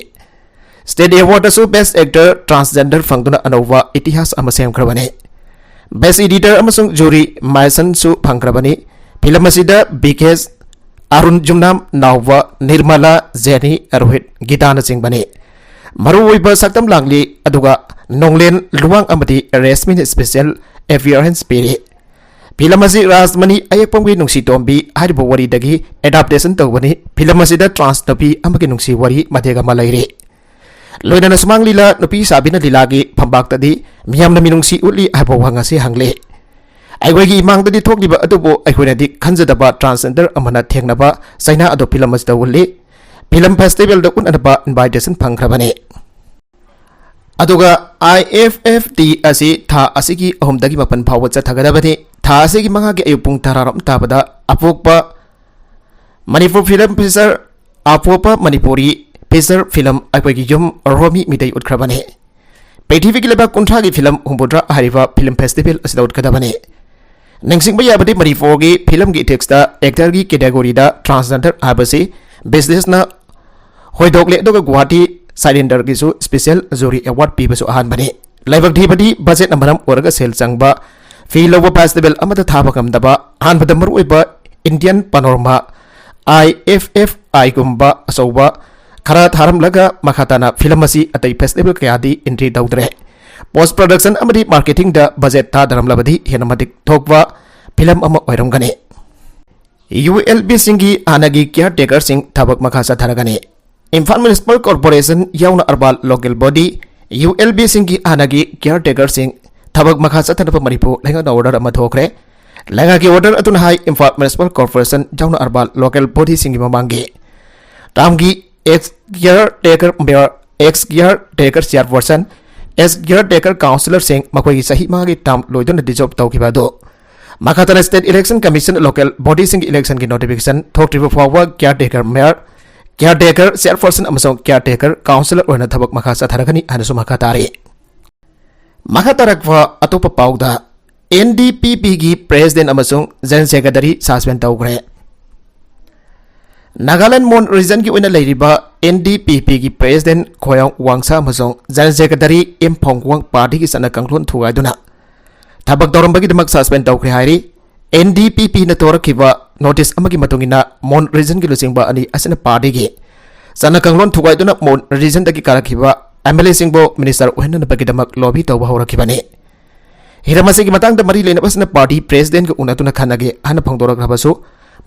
ꯁ꯭ꯇꯦꯠ ꯑꯦꯋꯥꯔꯗꯁꯨ Best Actor Transgender ꯐꯪꯗꯨꯅ ꯑꯅꯧꯕ ꯏꯇꯤꯍꯥꯁ ꯑꯃ ꯁꯦꯝꯈ꯭ꯔꯕꯅꯤ꯫ Best Editor ꯑꯃꯁꯨꯡ Jury mentionꯁꯨ ꯐꯪꯈ꯭ꯔꯕꯅꯤ꯫ ꯐꯤꯂꯝ ꯑꯁꯤꯗ ꯕꯤꯀꯦꯁ, ꯑꯔꯨꯟ ꯖꯨꯝꯅꯥꯝ, ꯅꯥꯎꯕ, ꯅꯤꯔꯃꯂꯥ, ꯖꯦꯅꯤ, ꯔꯣꯍꯤꯠ, ꯒꯤꯇꯥꯅꯆꯤꯡꯕꯅꯤ꯫ ꯃꯔꯨꯑꯣꯏꯕ ꯁꯛꯇꯝ ꯂꯥꯡꯂꯤ, ꯑꯗꯨꯒ ꯅꯣꯡꯂꯦꯟ ꯂꯨꯋꯥꯡ ꯑꯃꯗꯤ ꯔꯦꯁꯃꯤꯅ special appearance ꯄꯤꯔꯤ꯫ ꯐꯤꯂꯝ ꯑꯁꯤ ꯔꯥꯖꯃꯅꯤ ꯑꯌꯦꯛꯄꯝꯒꯤ ꯅꯨꯡꯁꯤ ꯇꯣꯝꯕꯤ ꯍꯥꯏꯔꯤꯕ ꯋꯥꯔꯤꯗꯒꯤ adaptation ꯇꯧꯕꯅꯤ꯫ ꯐꯤꯂꯝ ꯑꯁꯤꯗ trans ꯅꯨꯄꯤ ꯑꯃꯒꯤ ꯅꯨꯡꯁꯤ ꯋꯥꯔꯤ ꯃꯇꯦꯛ ꯑꯃ ꯂꯩꯔꯤ꯫ ꯂꯣꯏꯅꯅ ꯁꯨꯃꯥꯡ ꯂꯤꯂꯥ ꯅꯨꯄꯤ ꯁꯥꯕꯤꯅ ꯂꯤꯂꯥꯒꯤ ꯐꯝꯕꯥꯛꯇꯗꯤ ꯃꯤꯌꯥꯝꯅ ꯃꯤꯅꯨꯡꯁꯤ ꯎꯠꯂꯤ ꯍꯥꯏꯕ ꯋꯥꯍꯪ ꯑꯁꯤ ꯍꯪꯂꯤ꯫ ꯑꯩꯈꯣꯏꯒꯤ ꯏꯃꯥꯡꯗꯗꯤ ꯊꯣꯛꯂꯤꯕ ꯑꯗꯨꯕꯨ ꯑꯩꯈꯣꯏꯅꯗꯤ ꯈꯟꯖꯗꯕ transgender ꯑꯃꯅ ꯊꯦꯡꯅꯕ ꯆꯩꯅꯥ ꯑꯗꯨ ꯐꯤꯂꯝ ꯑꯁꯤꯗ ꯎꯠꯂꯤ꯫ ꯐꯤꯂꯝ festivalꯗ ꯎꯠꯅꯅꯕ invitation ꯐꯪꯈ꯭ꯔꯕꯅꯤ꯫ ꯑꯗꯨꯒ I F F T ꯑꯁꯤ ꯊꯥ ꯑꯁꯤꯒꯤ ꯑꯍꯨꯝꯗꯒꯤ ꯃꯥꯄꯟ ꯐꯥꯎꯕ ꯆꯠꯊꯒꯗꯕꯅꯤ꯫ ꯊꯥ ꯑꯁꯤꯒꯤ ꯃꯉꯥꯒꯤ ꯑꯌꯨꯛ ꯄꯨꯡ ꯇꯔꯥꯔꯣꯝ ꯇꯥꯕꯗ ꯑꯄꯣꯛꯄ ꯃꯅꯤꯄꯨꯔ ꯐꯤꯂꯝ ꯐꯤꯆꯔ, ꯑꯄꯣꯛꯄ ꯃꯅꯤꯄꯨꯔꯤ ꯐꯤꯆꯔ ꯐꯤꯂꯝ ꯑꯩꯈꯣꯏꯒꯤ ꯌꯨꯝ ꯔꯣꯃꯤ ꯃꯤꯇꯩ ꯎꯠꯈ꯭ꯔꯕꯅꯤ꯫ ꯄ꯭ꯔꯤꯊꯤꯕꯤꯒꯤ ꯂꯩꯕꯥꯛ ꯀꯨꯟꯊ꯭ꯔꯥꯒꯤ ꯐꯤꯂꯝ ꯍꯨꯝꯐꯨꯇꯔꯥ ꯍꯥꯏꯔꯤꯕ ꯐꯤꯂꯝ ꯐꯦꯁꯇꯤꯚꯦꯜ ꯑꯁꯤꯗ ꯎꯠꯀꯗꯕꯅꯤ꯫ ꯅꯤꯡꯁꯤꯡꯕ ꯌꯥꯕꯗꯤ ꯃꯅꯤꯄꯨꯔꯒꯤ ꯐꯤꯂꯝꯒꯤ ethicsꯇ actorꯒꯤ categoryꯗ transgender ꯍꯥꯏꯕꯁꯤ businessꯅ ꯍꯣꯏꯗꯣꯛꯂꯦ, ꯑꯗꯨꯒ ꯒꯨꯋꯥꯍꯥꯇꯤ ꯁꯥꯏꯂꯦꯟꯗꯔꯒꯤꯁꯨ special jury award ꯄꯤꯕꯁꯨ ꯑꯍꯥꯟꯕꯅꯤ꯫ ꯂꯥꯏꯕꯛ ꯊꯤꯕꯗꯤ budgetꯅ ꯃꯔꯝ ꯑꯣꯏꯔꯒ ꯁꯦꯜ ꯆꯪꯕ ꯐꯤ ꯂꯧꯕ festival ꯑꯃꯗ ꯊꯥꯕ ꯉꯝꯗꯕ ꯑꯍꯥꯟꯕꯗ ꯃꯔꯨꯑꯣꯏꯕ Indian Panorama, I F F Iꯒꯨꯝꯕ ꯑꯆꯧꯕ ꯈꯔ ꯊꯥꯔꯝꯂꯒ ꯃꯈꯥ ꯇꯥꯅ ꯐꯤꯂꯝ ꯑꯁꯤ ꯑꯇꯩ festival ꯀꯌꯥꯗꯤ entry ꯇꯧꯗ꯭ꯔꯦ꯫ Post production ꯑꯃꯗꯤ marketingꯗ budget ꯊꯥꯗꯔꯝꯂꯕꯗꯤ ꯍꯦꯟꯅ ꯃꯇꯤꯛ ꯊꯣꯛꯄ ꯐꯤꯂꯝ ꯑꯃ ꯑꯣꯏꯔꯝꯒꯅꯤ꯫ ULBꯁꯤꯡꯒꯤ ꯍꯥꯟꯅꯒꯤ caretakerꯁꯤꯡ ꯊꯕꯛ ꯃꯈꯥ ꯆꯠꯊꯔꯒꯅꯤ꯫ ꯏꯝꯐꯥꯜ Municipal Corporation ꯌꯥꯎꯅ ꯑꯔꯕꯥꯟ local body, ULBꯁꯤꯡꯒꯤ ꯍꯥꯟꯅꯒꯤ caretakerꯁꯤꯡ ꯊꯕꯛ ꯃꯈꯥ ꯆꯠꯊꯅꯕ ꯃꯅꯤꯄꯨꯔ ꯂꯩꯉꯥꯛꯅ order ꯑꯃ ꯊꯣꯛꯈ꯭ꯔꯦ꯫ ꯂꯩꯉꯥꯛꯀꯤ order ꯑꯗꯨꯅ ꯍꯥꯏ, ꯏꯝꯐꯥꯜ Municipal Corporation ꯌꯥꯎꯅ ꯑꯔꯕꯥꯟ local bodyꯁꯤꯡꯒꯤ ꯃꯃꯥꯡꯒꯤ termꯒꯤ ex caretaker mayor, ex caretaker chairperson, ex caretaker councillorꯁꯤꯡ ꯃꯈꯣꯏꯒꯤ ꯆꯍꯤ ꯃꯉꯥꯒꯤ term ꯂꯣꯏꯗꯨꯅ dissolve ꯇꯧꯈꯤꯕ ꯑꯗꯨ ꯃꯈꯥ ꯇꯥꯅ State Election Commission local bodyꯁꯤꯡꯒꯤ electionꯒꯤ notification ꯊꯣꯛꯇ꯭ꯔꯤꯕ ꯐꯥꯎꯕ caretaker mayor, caretaker chairperson ꯑꯃꯁꯨꯡ caretaker councillor ꯑꯣꯏꯅ ꯊꯕꯛ ꯃꯈꯥ ꯆꯠꯊꯔꯒꯅꯤ ꯍꯥꯏꯅꯁꯨ ꯃꯈꯥ ꯇꯥꯔꯤ꯫ ꯃꯈꯥ ꯇꯥꯔꯛꯄ ꯑꯇꯣꯞꯄ ꯄꯥꯎꯗ, NDPPꯒꯤ president ꯑꯃꯁꯨꯡ general secretary suspend ꯇꯧꯈ꯭ꯔꯦ꯫ ꯅꯥꯒꯥꯂꯦꯟ ꯃꯣꯟ regionꯒꯤ ꯑꯣꯏꯅ ꯂꯩꯔꯤꯕ NDPPꯒꯤ president ꯈꯣꯌꯥꯡ ꯋꯥꯡꯁꯥ ꯑꯃꯁꯨꯡ general secretary ꯑꯦꯝ ꯐꯣꯡꯒ꯭ꯋꯥꯡ partyꯒꯤ ꯆꯠꯅ ꯀꯥꯡꯂꯣꯟ ꯊꯨꯒꯥꯏꯗꯨꯅ ꯊꯕꯛ ꯇꯧꯔꯝꯕꯒꯤꯗꯃꯛ suspend ꯇꯧꯈ꯭ꯔꯦ ꯍꯥꯏꯔꯤ꯫ ꯑꯦꯟ ꯗꯤ ꯄꯤ ꯄꯤꯅ ꯊꯣꯔꯛꯈꯤꯕ notice ꯑꯃꯒꯤ ꯃꯇꯨꯡ ꯏꯟꯅ ꯃꯣꯟ regionꯒꯤ ꯂꯨꯆꯤꯡꯕ ꯑꯅꯤ ꯑꯁꯤꯅ partyꯒꯤ ꯆꯠꯅ ꯀꯥꯡꯂꯣꯟ ꯊꯨꯒꯥꯏꯗꯨꯅ ꯃꯣꯟ regionꯗꯒꯤ ꯀꯥꯔꯛꯈꯤꯕ ꯑꯦꯝ ꯑꯦꯜ ꯑꯦꯁꯤꯡꯕꯨ minister ꯑꯣꯏꯍꯟꯅꯕꯒꯤꯗꯃꯛ lobby ꯇꯧꯕ ꯍꯧꯔꯛꯈꯤꯕꯅꯤ꯫ ꯍꯤꯔꯝ ꯑꯁꯤꯒꯤ ꯃꯇꯥꯡꯗ ꯃꯔꯤ ꯂꯩꯅꯕꯁꯤꯅ party presidentꯒ ꯎꯅꯗꯨꯅ ꯈꯟꯅꯒꯦ ꯍꯥꯏꯅ ꯐꯣꯡꯗꯣꯔꯛꯂꯕꯁꯨ,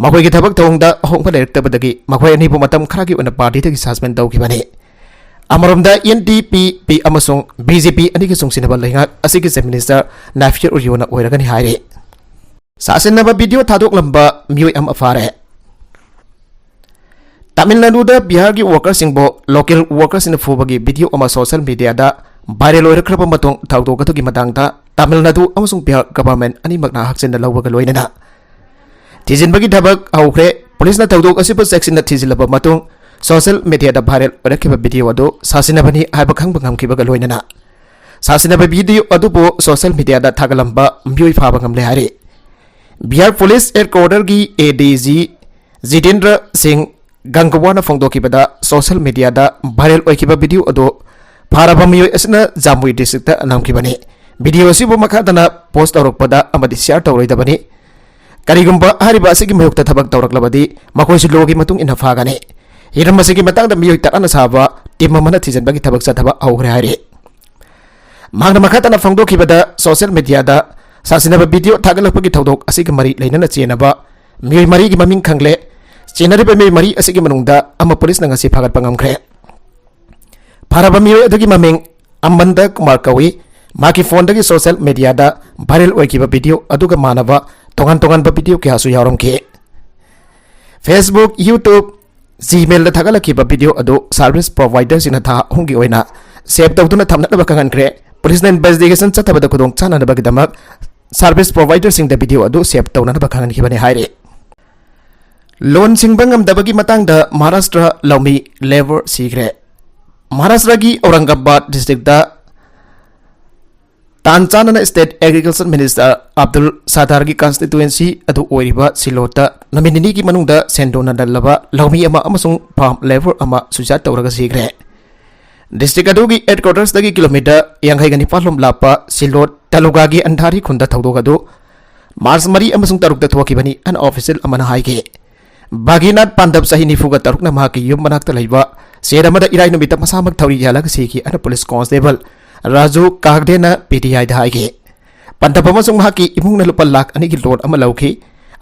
ꯃꯈꯣꯏꯒꯤ ꯊꯕꯛ ꯊꯧꯑꯣꯡꯗ ꯑꯍꯣꯡꯕ ꯂꯩꯔꯛꯇꯕꯗꯒꯤ ꯃꯈꯣꯏ ꯑꯅꯤꯕꯨ ꯃꯇꯝ ꯈꯔꯒꯤ ꯑꯣꯏꯅ partyꯗꯒꯤ suspend ꯇꯧꯈꯤꯕꯅꯤ꯫ ꯑꯃꯔꯣꯝꯗ, ꯑꯦꯟ ꯗꯤ ꯄꯤ ꯄꯤ ꯑꯃꯁꯨꯡ ꯕꯤ ꯖꯦ ꯄꯤ ꯑꯅꯤꯒꯤ ꯆꯨꯡꯁꯤꯟꯅꯕ ꯂꯩꯉꯥꯛ ꯑꯁꯤꯒꯤ Chief Minister ꯅꯥꯏꯐꯤꯌꯔ ꯎꯔꯤꯌꯣꯅ ꯑꯣꯏꯔꯒꯅꯤ ꯍꯥꯏꯔꯤ꯫ ꯁꯥꯁꯤꯟꯅꯕ video ꯊꯥꯗꯣꯛꯂꯝꯕ ꯃꯤꯑꯣꯏ ꯑꯃ ꯐꯥꯔꯦ꯫ ꯇꯥꯃꯤꯜ ꯅꯥꯗꯨꯗ ꯕꯤꯍꯥꯔꯒꯤ workerꯁꯤꯡꯕꯨ local workerꯁꯤꯡꯅ ꯐꯨꯕꯒꯤ video ꯑꯃ social mediaꯗ viral ꯑꯣꯏꯔꯛꯈ꯭ꯔꯕ ꯃꯇꯨꯡ, ꯊꯧꯗꯣꯛ ꯑꯗꯨꯒꯤ ꯃꯇꯥꯡꯗ ꯇꯥꯃꯤꯜ ꯅꯥꯗꯨ ꯑꯃꯁꯨꯡ ꯕꯤꯍꯥꯔ government ꯑꯅꯤꯃꯛꯅ ꯍꯛꯆꯤꯟꯅ ꯂꯧꯕꯒ ꯂꯣꯏꯅꯅ ꯊꯤꯖꯤꯟꯕꯒꯤ ꯊꯕꯛ ꯍꯧꯈ꯭ꯔꯦ꯫ ꯄꯨꯂꯤꯁꯅ ꯊꯧꯗꯣꯛ ꯑꯁꯤꯕꯨ ꯆꯦꯛꯁꯤꯟꯅ ꯊꯤꯖꯤꯜꯂꯕ ꯃꯇꯨꯡ, social mediaꯗ viral ꯑꯣꯏꯔꯛꯈꯤꯕ video ꯑꯗꯨ ꯁꯥꯁꯤꯟꯅꯕꯅꯤ ꯍꯥꯏꯕ ꯈꯪꯕ ꯉꯝꯈꯤꯕꯒ ꯂꯣꯏꯅꯅ, ꯁꯥꯁꯤꯟꯅꯕ video ꯑꯗꯨꯕꯨ social mediaꯗ ꯊꯥꯒꯠꯂꯝꯕ ꯃꯤꯑꯣꯏ ꯐꯥꯕ ꯉꯝꯂꯦ ꯍꯥꯏꯔꯤ꯫ ꯕꯤꯍꯥꯔ ꯄꯨꯂꯤꯁ headquarterꯒꯤ ꯑꯦ ꯗꯤ ꯖꯤ ꯖꯤꯇꯦꯟꯗ꯭ꯔ ꯁꯤꯡ ꯒꯪꯒꯋꯥꯅ ꯐꯣꯡꯗꯣꯛꯈꯤꯕꯗ, social mediaꯗ viral ꯑꯣꯏꯈꯤꯕ video ꯑꯗꯨ ꯐꯥꯔꯕ ꯃꯤꯑꯣꯏ ꯑꯁꯤꯅ ꯖꯥꯃꯨꯏ districtꯇ ꯅꯝꯈꯤꯕꯅꯤ꯫ Video ꯑꯁꯤꯕꯨ ꯃꯈꯥ ꯇꯥꯅ post ꯇꯧꯔꯛꯄꯗ ꯑꯃꯗꯤ share ꯇꯧꯔꯣꯏꯗꯕꯅꯤ꯫ ꯀꯔꯤꯒꯨꯝꯕ ꯍꯥꯏꯔꯤꯕ ꯑꯁꯤꯒꯤ ꯃꯥꯌꯣꯛꯇ ꯊꯕꯛ ꯇꯧꯔꯛꯂꯕꯗꯤ, ꯃꯈꯣꯏꯁꯨ lawꯒꯤ ꯃꯇꯨꯡ ꯏꯟꯅ ꯐꯥꯒꯅꯤ꯫ ꯍꯤꯔꯝ ꯑꯁꯤꯒꯤ ꯃꯇꯥꯡꯗ ꯃꯤꯑꯣꯏ ꯇꯔꯥꯅ ꯁꯥꯕ team ꯑꯃꯅ ꯊꯤꯖꯤꯟꯕꯒꯤ ꯊꯕꯛ ꯆꯠꯊꯕ ꯍꯧꯈ꯭ꯔꯦ ꯍꯥꯏꯔꯤ꯫ ꯃꯍꯥꯛꯅ ꯃꯈꯥ ꯇꯥꯅ ꯐꯣꯡꯗꯣꯛꯈꯤꯕꯗ, social mediaꯗ ꯁꯥꯁꯤꯟꯅꯕ video ꯊꯥꯒꯠꯂꯛꯄꯒꯤ ꯊꯧꯗꯣꯛ ꯑꯁꯤꯒ ꯃꯔꯤ ꯂꯩꯅꯅ ꯆꯦꯟꯅꯕ ꯃꯤꯑꯣꯏ ꯃꯔꯤꯒꯤ ꯃꯃꯤꯡ ꯈꯪꯂꯦ꯫ ꯆꯦꯟꯅꯔꯤꯕ ꯃꯤꯑꯣꯏ ꯃꯔꯤ ꯑꯁꯤꯒꯤ ꯃꯅꯨꯡꯗ ꯑꯃ ꯄꯨꯂꯤꯁꯅ ꯉꯁꯤ ꯐꯥꯒꯠꯄ ꯉꯝꯈ꯭ꯔꯦ꯫ ꯐꯥꯔꯕ ꯃꯤꯑꯣꯏ ꯑꯗꯨꯒꯤ ꯃꯃꯤꯡ ꯑꯃꯟꯗ ꯀꯨꯃꯥꯔ ꯀꯧꯏ꯫ ꯃꯍꯥꯛꯀꯤ phoneꯗꯒꯤ social mediaꯗ viral ꯑꯣꯏꯈꯤꯕ video ꯑꯗꯨꯒ ꯃꯥꯟꯅꯕ ꯇꯣꯉꯥꯟ ꯇꯣꯉꯥꯟꯕ video ꯀꯌꯥꯁꯨ ꯌꯥꯎꯔꯝꯈꯤ꯫ Facebook, YouTube, Gmailꯗ ꯊꯥꯒꯠꯂꯛꯈꯤꯕ video ꯑꯗꯨ service providerꯁꯤꯡꯅ ꯊꯥ ꯑꯍꯨꯝꯒꯤ ꯑꯣꯏꯅ save ꯇꯧꯗꯨꯅ ꯊꯝꯅꯅꯕ ꯈꯪꯍꯟꯈ꯭ꯔꯦ꯫ ꯄꯨꯂꯤꯁꯅ investigation ꯆꯠꯊꯕꯗ ꯈꯨꯗꯣꯡ ꯆꯥꯅꯅꯕꯒꯤꯗꯃꯛ service providerꯁꯤꯡꯗ video ꯑꯗꯨ save ꯇꯧꯅꯅꯕ ꯈꯪꯍꯟꯈꯤꯕꯅꯤ ꯍꯥꯏꯔꯤ꯫ ꯂꯣꯟ ꯁꯤꯡꯕ ꯉꯝꯗꯕꯒꯤ ꯃꯇꯥꯡꯗ ꯃꯍꯥꯔꯥꯁꯇ꯭ꯔ ꯂꯧꯃꯤ labour ꯁꯤꯈ꯭ꯔꯦ꯫ ꯃꯍꯥꯔꯥꯁꯇ꯭ꯔꯒꯤ ꯑꯧꯔꯪꯒꯥꯕꯥꯗ districtꯇ ꯇꯥꯟ ꯆꯥꯟꯅꯅ state agriculture minister Abdul ꯁꯥꯗꯥꯔꯒꯤ constituency ꯑꯗꯨ ꯑꯣꯏꯔꯤꯕ ꯁꯤꯂꯣꯠꯇ ꯅꯨꯃꯤꯠ ꯅꯤꯅꯤꯒꯤ ꯃꯅꯨꯡꯗ ꯁꯦꯟꯗꯣꯟꯅ ꯅꯜꯂꯕ ꯂꯧꯃꯤ ꯑꯃ ꯑꯃꯁꯨꯡ farm labour ꯑꯃ suicide ꯇꯧꯔꯒ ꯁꯤꯈ꯭ꯔꯦ꯫ District ꯑꯗꯨꯒꯤ headquartersꯇꯒꯤ kilometre ꯌꯥꯡꯈꯩꯒ ꯅꯤꯄꯥꯟ ꯂꯣꯝ ꯂꯥꯞꯄ ꯁꯤꯂꯣꯠ ꯇꯥꯂꯨꯀꯥꯒꯤ ꯑꯟꯙꯥꯔꯤ ꯈꯨꯟꯗ ꯊꯧꯗꯣꯛ ꯑꯗꯨ ꯃꯥꯔꯆ ꯃꯔꯤ ꯑꯃꯁꯨꯡ ꯇꯔꯨꯛꯇ ꯊꯣꯛꯈꯤꯕꯅꯤ ꯍꯥꯏꯅ ꯑꯣꯐꯤꯁꯤꯌꯦꯜ ꯑꯃꯅ ꯍꯥꯏꯈꯤ꯫ ꯚꯥꯒꯤꯅꯥꯊ ꯄꯥꯟꯗꯕ, ꯆꯍꯤ ꯅꯤꯐꯨꯒ ꯇꯔꯨꯛꯅ ꯃꯍꯥꯛꯀꯤ ꯌꯨꯝ ꯃꯅꯥꯛꯇ ꯂꯩꯕ ꯁꯦꯠ ꯑꯃꯗ ꯏꯔꯥꯏ ꯅꯨꯃꯤꯠꯇ ꯃꯁꯥꯃꯛ ꯊꯧꯔꯤ ꯌꯥꯜꯂꯒ ꯁꯤꯈꯤ ꯍꯥꯏꯅ ꯄꯨꯂꯤꯁ ꯀꯣꯟꯁꯇꯦꯕꯜ ꯔꯥꯖꯨ ꯀꯥꯒꯗꯦꯅ ꯄꯤ ꯇꯤ ꯑꯥꯏꯗ ꯍꯥꯏꯈꯤ꯫ ꯄꯥꯟꯗꯕ ꯑꯃꯁꯨꯡ ꯃꯍꯥꯛꯀꯤ ꯏꯃꯨꯡꯅ ꯂꯨꯄꯥ ꯂꯥꯈ ꯑꯅꯤꯒꯤ ꯂꯣꯟ ꯑꯃ ꯂꯧꯈꯤ